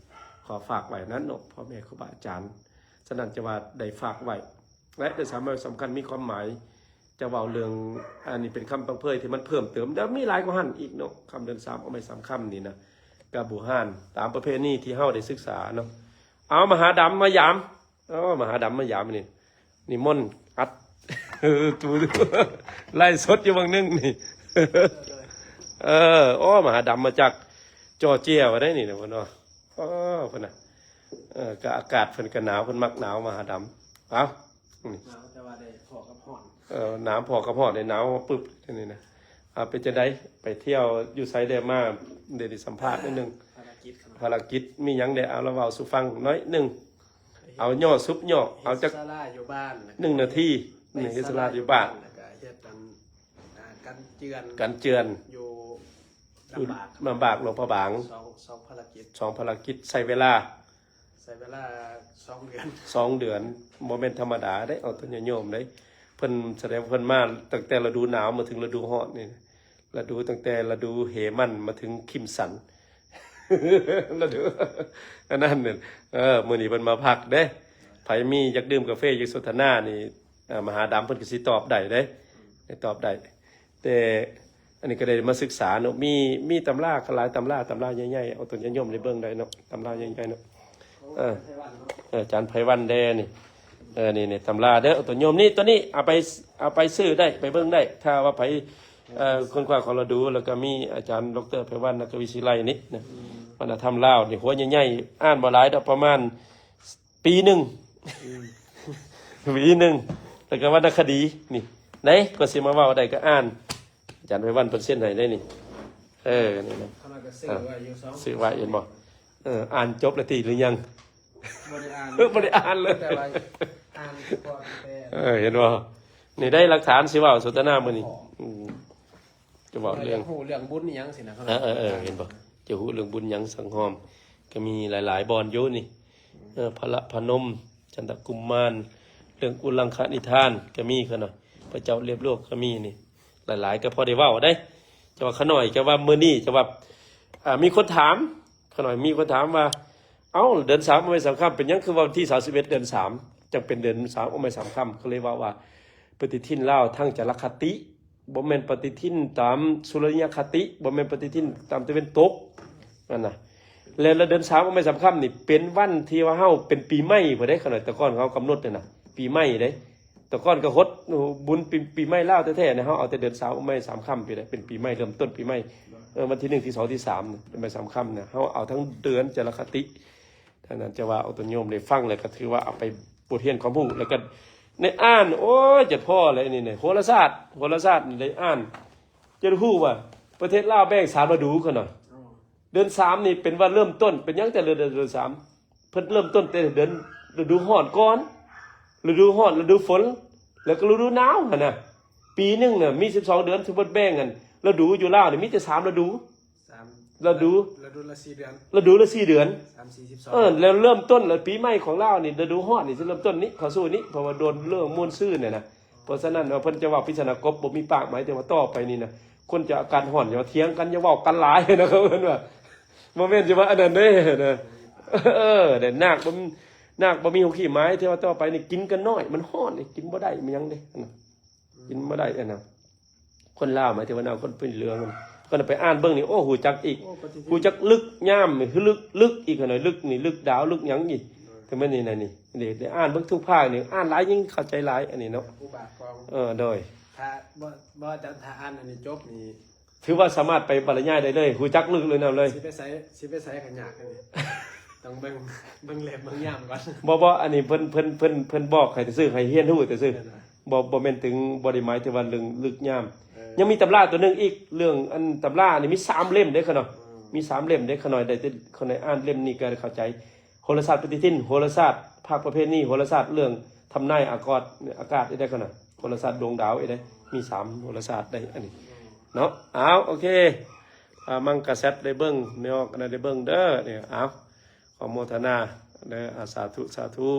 ຂໍຝາກໄວ້ນັ້ນເນາະ ພໍ່ແມ່ຄູບາອາຈານ. ສະນັ້ນຈະວ່າໄດ້ຝາກໄວ້ ແລະ ໄດ້ສາມາດສຳຄັນມີຄວາມໝາຍ ຈະເວົ້າເລື່ອງ ອັນນີ້ເປັນຄຳພັງເພີຍທີ່ມັນເພີ່ມເຕີມ ແລ້ວມີຫຼາຍກວ່າຫັ້ນອີກເນາະ ຄຳເດືອນສາມເອົາໄມ້ສາມຄຳນີ້ນະ ກະບູຮານຕາມປະເພນີທີ່ເຮົາໄດ້ສຶກສາເນາະ. ເອົາ ມະຫາດຳມາຢາມ ເອົາ ມະຫາດຳມາຢາມນີ້ ນິມົນອັດ ໄລຟ໌ສົດຢູ່ເບິ່ງໜຶ່ງນີ້ ເອີ ໂອ້ ມະຫາດຳມາຈາກຈໍເຈຍວ່າໄດ໋ນີ້ນະ ເພິ່ນວ່າ ອໍ ເພິ່ນນະ ເອີ ກະອາກາດເພິ່ນກະໜາວ ເພິ່ນມັກໜາວ ມະຫາດຳ. ເອົາ ໜາວແຕ່ວ່າໄດ້ພໍ້ກັບຮ້ອນ ເອີ ໜາວພໍ້ກັບຮ້ອນ ໄດ້ໜາວປຶບນີ້ນະ. ເອົາ ເປັນຈັ່ງໃດ ໄປທ່ຽວຢູ່ໃສແດ່ມາ ໄດ້ ໄດ້ສຳພາດໜ້ອຍໜຶ່ງ ພາລະກິດ ພາລະກິດມີຫຍັງແດ່ ເອົາ ລະເວົ້າສູ່ຟັງໜ້ອຍໜຶ່ງ ເອົາຫຍໍ້ສຸບຫຍໍ້ ເອົາຈັກ ເຮັດສາລາຢູ່ບ້ານ ໜຶ່ງນາທີ ໄປ ນີ້ເຮັດສາລາຢູ່ບ້ານ ແລ້ວກະເຮັດອັນ ອ່າ ກັນເຈື່ອນ ກັນເຈື່ອນ ຢູ່ ລຳບາກ ລຳບາກ ຫຼວງພະບາງ ສອງ ສອງພາລະກິດ ສອງພາລະກິດ ໃຊ້ເວລາ ໃຊ້ເວລາສອງເດືອນ ສອງເດືອນ ບໍ່ແມ່ນທຳມະດາເດ້ ເອົາຕົນຍາດໂຍມເດ້. ເພິ່ນ ສະແດງວ່າເພິ່ນມາຕັ້ງແຕ່ລະດູໜາວມາເຖິງລະດູຮ້ອນນີ້ ລະດູ ຕັ້ງແຕ່ລະດູເຮມັນມາເຖິງຄິມສັນ ລະດູ ອັນນັ້ນ ເອີ ມື້ນີ້ເພິ່ນມາພັກເດ້. ໃຜມີຢາກດື່ມກາເຟ ຢາກສົນທະນານີ້ ເອີ ມະຫາດຳເພິ່ນກໍຊິຕອບໄດ້ເດ້ ໄດ້ຕອບໄດ້. ແຕ່ອັນນີ້ກໍໄດ້ມາສຶກສາເນາະ ມີ ມີຕຳລາຫຼາຍຕຳລາ ຕຳລາໃຫຍ່ໆ ເອົາຕົນຍາດໂຍມໄດ້ເບິ່ງໄດ້ເນາະ ຕຳລາໃຫຍ່ໆເນາະ. ເອີ ເອີ ອາຈານໄພວັນແດ່ນີ້ ເອີ ນີ້ ນີ້ຕຳລາເດີ ເອົາຕົນໂຍມນີ້ ຕົວນີ້ເອົາໄປ ເອົາໄປຊື້ໄດ້ ໄປເບິ່ງໄດ້ ຖ້າວ່າໃຜ ເອີ ຄົ້ນຄວ້າຂອງລະດູ ແລ້ວກໍມີອາຈານ ດອກເຕີ ໄພວັນ ນະກະວິສິໄລນີ້ນະ ວັດທະນະທຳລາວນີ້ ຫົວໃຫຍ່ໆ ອ່ານບໍ່ຫຼາຍດອກ ປະມານ ປີໜຶ່ງ ອືມ ປີໜຶ່ງ ແລ້ວກໍວັນນະຄະດີນີ້ ໄດ້ ກໍຊິມາເວົ້າໄດ້ກໍອ່ານ ອາຈານໄພວັນເພິ່ນເຊັນໃຫ້ໄດ້ນີ້ ເອີ ນີ້ນະ ຂ້ານ້ອຍກໍຊື້ໄວ້ຢູ່ສອງ ຊື້ໄວ້ເຫັນບໍ່ ເອີ ອ່ານຈົບແລ້ວຕິ ຫຼືຍັງ ບໍ່ໄດ້ອ່ານ ບໍ່ໄດ້ອ່ານເລີຍ ແຕ່ວ່າອ່ານສະເພາະແຕ່ ເອີ ເຫັນບໍ່ ນີ້ໄດ້ຫຼັກຖານຊິເວົ້າສົນທະນາມື້ນີ້ ອືມ ຈະເວົ້າເລື່ອງ ຢາກຮູ້ເລື່ອງບຸນອີ່ຫຍັງຊີ້ນະ ເອີ ເອີ ເອີ ເຫັນບໍ່ ຈະຮູ້ເລື່ອງບຸນຫຍັງສັງຫອມ ກໍມີຫຼາຍໆບ່ອນຢູ່ນີ້ ເອີ ພະລະພະນົມ ຈັນທະກຸມມານ ເລື່ອງອຸລັງຄະນິທານກໍມີ ຂ້ານ້ອຍ ພະເຈົ້າລຽບຫຼວງກໍມີນີ້ ຫຼາຍໆກໍພໍໄດ້ເວົ້າໄດ້ ແຕ່ວ່າຂ້ານ້ອຍກໍວ່າມື້ນີ້ ແຕ່ວ່າ ອ່າ ມີຄົນຖາມ ຂ້ານ້ອຍມີຄົນຖາມວ່າ ເອົ້າ ເດືອນສາມເອົາໄມ້ສາມຄ່ຳ ເປັນຫຍັງຄືວ່າວັນທີສາມສິບເອັດເດືອນສາມ ຈັ່ງເປັນເດືອນສາມເອົາໄມ້ສາມຄ່ຳ ກໍເລີຍເວົ້າວ່າ ປະຕິທິນລາວທັງຈາລະຄະຕິ ບໍ່ແມ່ນປະຕິທິນຕາມສຸລິຍະຄະຕິ ບໍ່ແມ່ນປະຕິທິນຕາມຕາເວັນຕົກ ນັ້ນນະ ແລະ ລະເດືອນສາມເອົາໄມ້ສາມຄ່ຳນີ້ ເປັນວັນທີ່ວ່າເຮົາເປັນປີໃໝ່ພຸ້ນເດ້ ຂະນ້ອຍ ແຕ່ກ່ອນເຮົາກຳນົດຫັ້ນນະ ປີໃໝ່ເດ້ ແຕ່ກ່ອນກໍຫົດບຸນປີ ປີໃໝ່ລາວແທ້ໆນະ ເຮົາເອົາແຕ່ເດືອນສາມເອົາໄມ້ສາມຄ່ຳພີ້ແຫຼະ ເປັນປີໃໝ່ ເລີ່ມຕົ້ນປີໃໝ່ ເອີ ວັນທີໜຶ່ງ ທີສອງ ທີສາມ ເປັນໄມ້ສາມຄ່ຳນະ ເຮົາເອົາທັງເດືອນຈາລະຄະຕິ ດັ່ງນັ້ນ ຈະວ່າເອົາຕົນໂຍມໄດ້ຟັງ ແລ້ວກໍຖືວ່າເອົາໄປບົດຮຽນຄວາມຮູ້ ແລ້ວກໍໄດ້ອ່ານ ໂອ້ຍ ຈະພໍ້ແລ້ວນີ້ນະ ໂຫລະສາດ ໂຫລະສາດນີ້ໄດ້ອ່ານ ຈະຮູ້ວ່າປະເທດລາວແບ່ງສາມລະດູ ຂ້ານ້ອຍ ເດືອນສາມນີ້ເປັນວ່າເລີ່ມຕົ້ນ ເປັນຫຍັງແຕ່ເດືອນ ເດືອນສາມ ເພິ່ນເລີ່ມຕົ້ນແຕ່ເດືອນລະດູຮ້ອນກ່ອນ ລະດູຮ້ອນ ລະດູຝົນ ແລ້ວກໍລະດູໜາວຫັ້ນນະ ປີໜຶ່ງນະມີສິບສອງເດືອນ ສົມມຸດແບ່ງອັນລະດູຢູ່ລາວນີ້ມີແຕ່ສາມລະດູ ສາມ ລະດູ ລະດູລະສີ່ເດືອນ ລະດູລະສີ່ເດືອນ ສາມ ສີ່ ສິບສອງ ເອີ ແລ້ວເລີ່ມຕົ້ນ ແລ້ວປີໃໝ່ຂອງລາວນີ້ ລະດູຮ້ອນນີ້ຊິເລີ່ມຕົ້ນນີ້ ເຂົ້າສູ່ນີ້ ເພາະວ່າໂດນເລື່ອງມວນຊືນນີ້ນະ ເພາະສະນັ້ນວ່າເພິ່ນຈະເວົ້າພິສານາກົບບໍ່ມີປາກ ໝາຍເຖິງວ່າຕໍ່ໄປນີ້ນະ ຄົນຈະອາກາດຮ້ອນ ຢ່າເຖີຍງກັນ ຢ່າເວົ້າກັນຫຼາຍນະ ເຂົາເອີ້ນວ່າ ບໍ່ແມ່ນຊິວ່າອັນນັ້ນເດ້ນະ ເອີ ແຕ່ນາກບໍ່ ນາກບໍ່ມີຫົວຂີ້ ໝາຍເຖິງວ່າຕໍ່ໄປນີ້ກິນກັນໜ້ອຍ ມັນຮ້ອນນີ້ ກິນບໍ່ໄດ້ ມັນຫຍັງເດ້ ອັນນັ້ນ ກິນບໍ່ໄດ້ ອັນນັ້ນ ຄົນລາວ ໝາຍເຖິງວ່ານາງຄົນເປັນເລື່ອງ ກໍໄດ້ໄປອ່ານເບິ່ງນີ້ ໂອ້ ຮູ້ຈັກອີກ ໂອ້ ປະຕິທິນ ຮູ້ຈັກລຶກຍາມ ຄືລຶກ ລຶກອີກຫັ້ນນະ ລຶກນີ້ ລຶກດາວ ລຶກຫຍັງອີກ ໂດຍ ແຕ່ແມ່ນນີ້ນະນີ້ ນີ້ໄດ້ອ່ານເບິ່ງທຸກພາກນີ້ ອ່ານຫຼາຍຍິ່ງເຂົ້າໃຈຫຼາຍ ອັນນີ້ເນາະ ຜູ້ບາດຂອງ ເອີ ໂດຍ ຖ້າບໍ່ ບໍ່ອາຈານ ຖ້າອ່ານອັນນີ້ຈົບນີ້ ຖືວ່າສາມາດໄປບັນລະຍາຍໄດ້ເລີຍ ຮູ້ຈັກລຶກເລີຍນຳເລີຍ ຊິໄປໃສ ຊິໄປໃສກໍຍາກ ອັນນີ້ ຕ້ອງເບິ່ງ ເບິ່ງເຫຼັ້ມເບິ່ງຍາມກ່ອນ ບໍ່ ບໍ່ ອັນນີ້ເພິ່ນ ເພິ່ນ ເພິ່ນ ເພິ່ນບອກໃຫ້ຊື່ໆ ໃຫ້ຮຽນຮູ້ຊື່ໆ ແມ່ນຫວາ? ບໍ່ ບໍ່ແມ່ນເຖິງ ບໍ່ໄດ້ໝາຍເຖິງວ່າເລື່ອງລຶກຍາມ ເອີ ຍັງມີຕຳລາຕົວໜຶ່ງອີກ ເລື່ອງອັນຕຳລານີ້ມີສາມເຫຼັ້ມເດ້ຂະນ້ອຍ ອືມ ມີສາມເຫຼັ້ມເດ້ຂະນ້ອຍ ໄດ້ແຕ່ຂະນ້ອຍອ່ານເຫຼັ້ມນີ້ກໍໄດ້ເຂົ້າໃຈ ໂຫລະສາດປະຕິທິນ ໂຫລະສາດພາກປະເພນີ ໂຫລະສາດເລື່ອງທຳນາຍອາກອດ ອາກາດໄດ້ຂະນ້ອຍ ໂຫລະສາດດວງດາວໄດ້ ມີສາມໂຫລະສາດໄດ້ ອັນນີ້ເນາະ ອ້າວ ໂອເຄ ອ່າ ມັງກະແຊັດໄດ້ເບິ່ງ ແມ່ອອກອັນນັ້ນໄດ້ເບິ່ງເດີ ນີ້ ອ້າວ ຂໍໂມທະນາເດີ ອ່າ ສາທຸ ສາທຸ.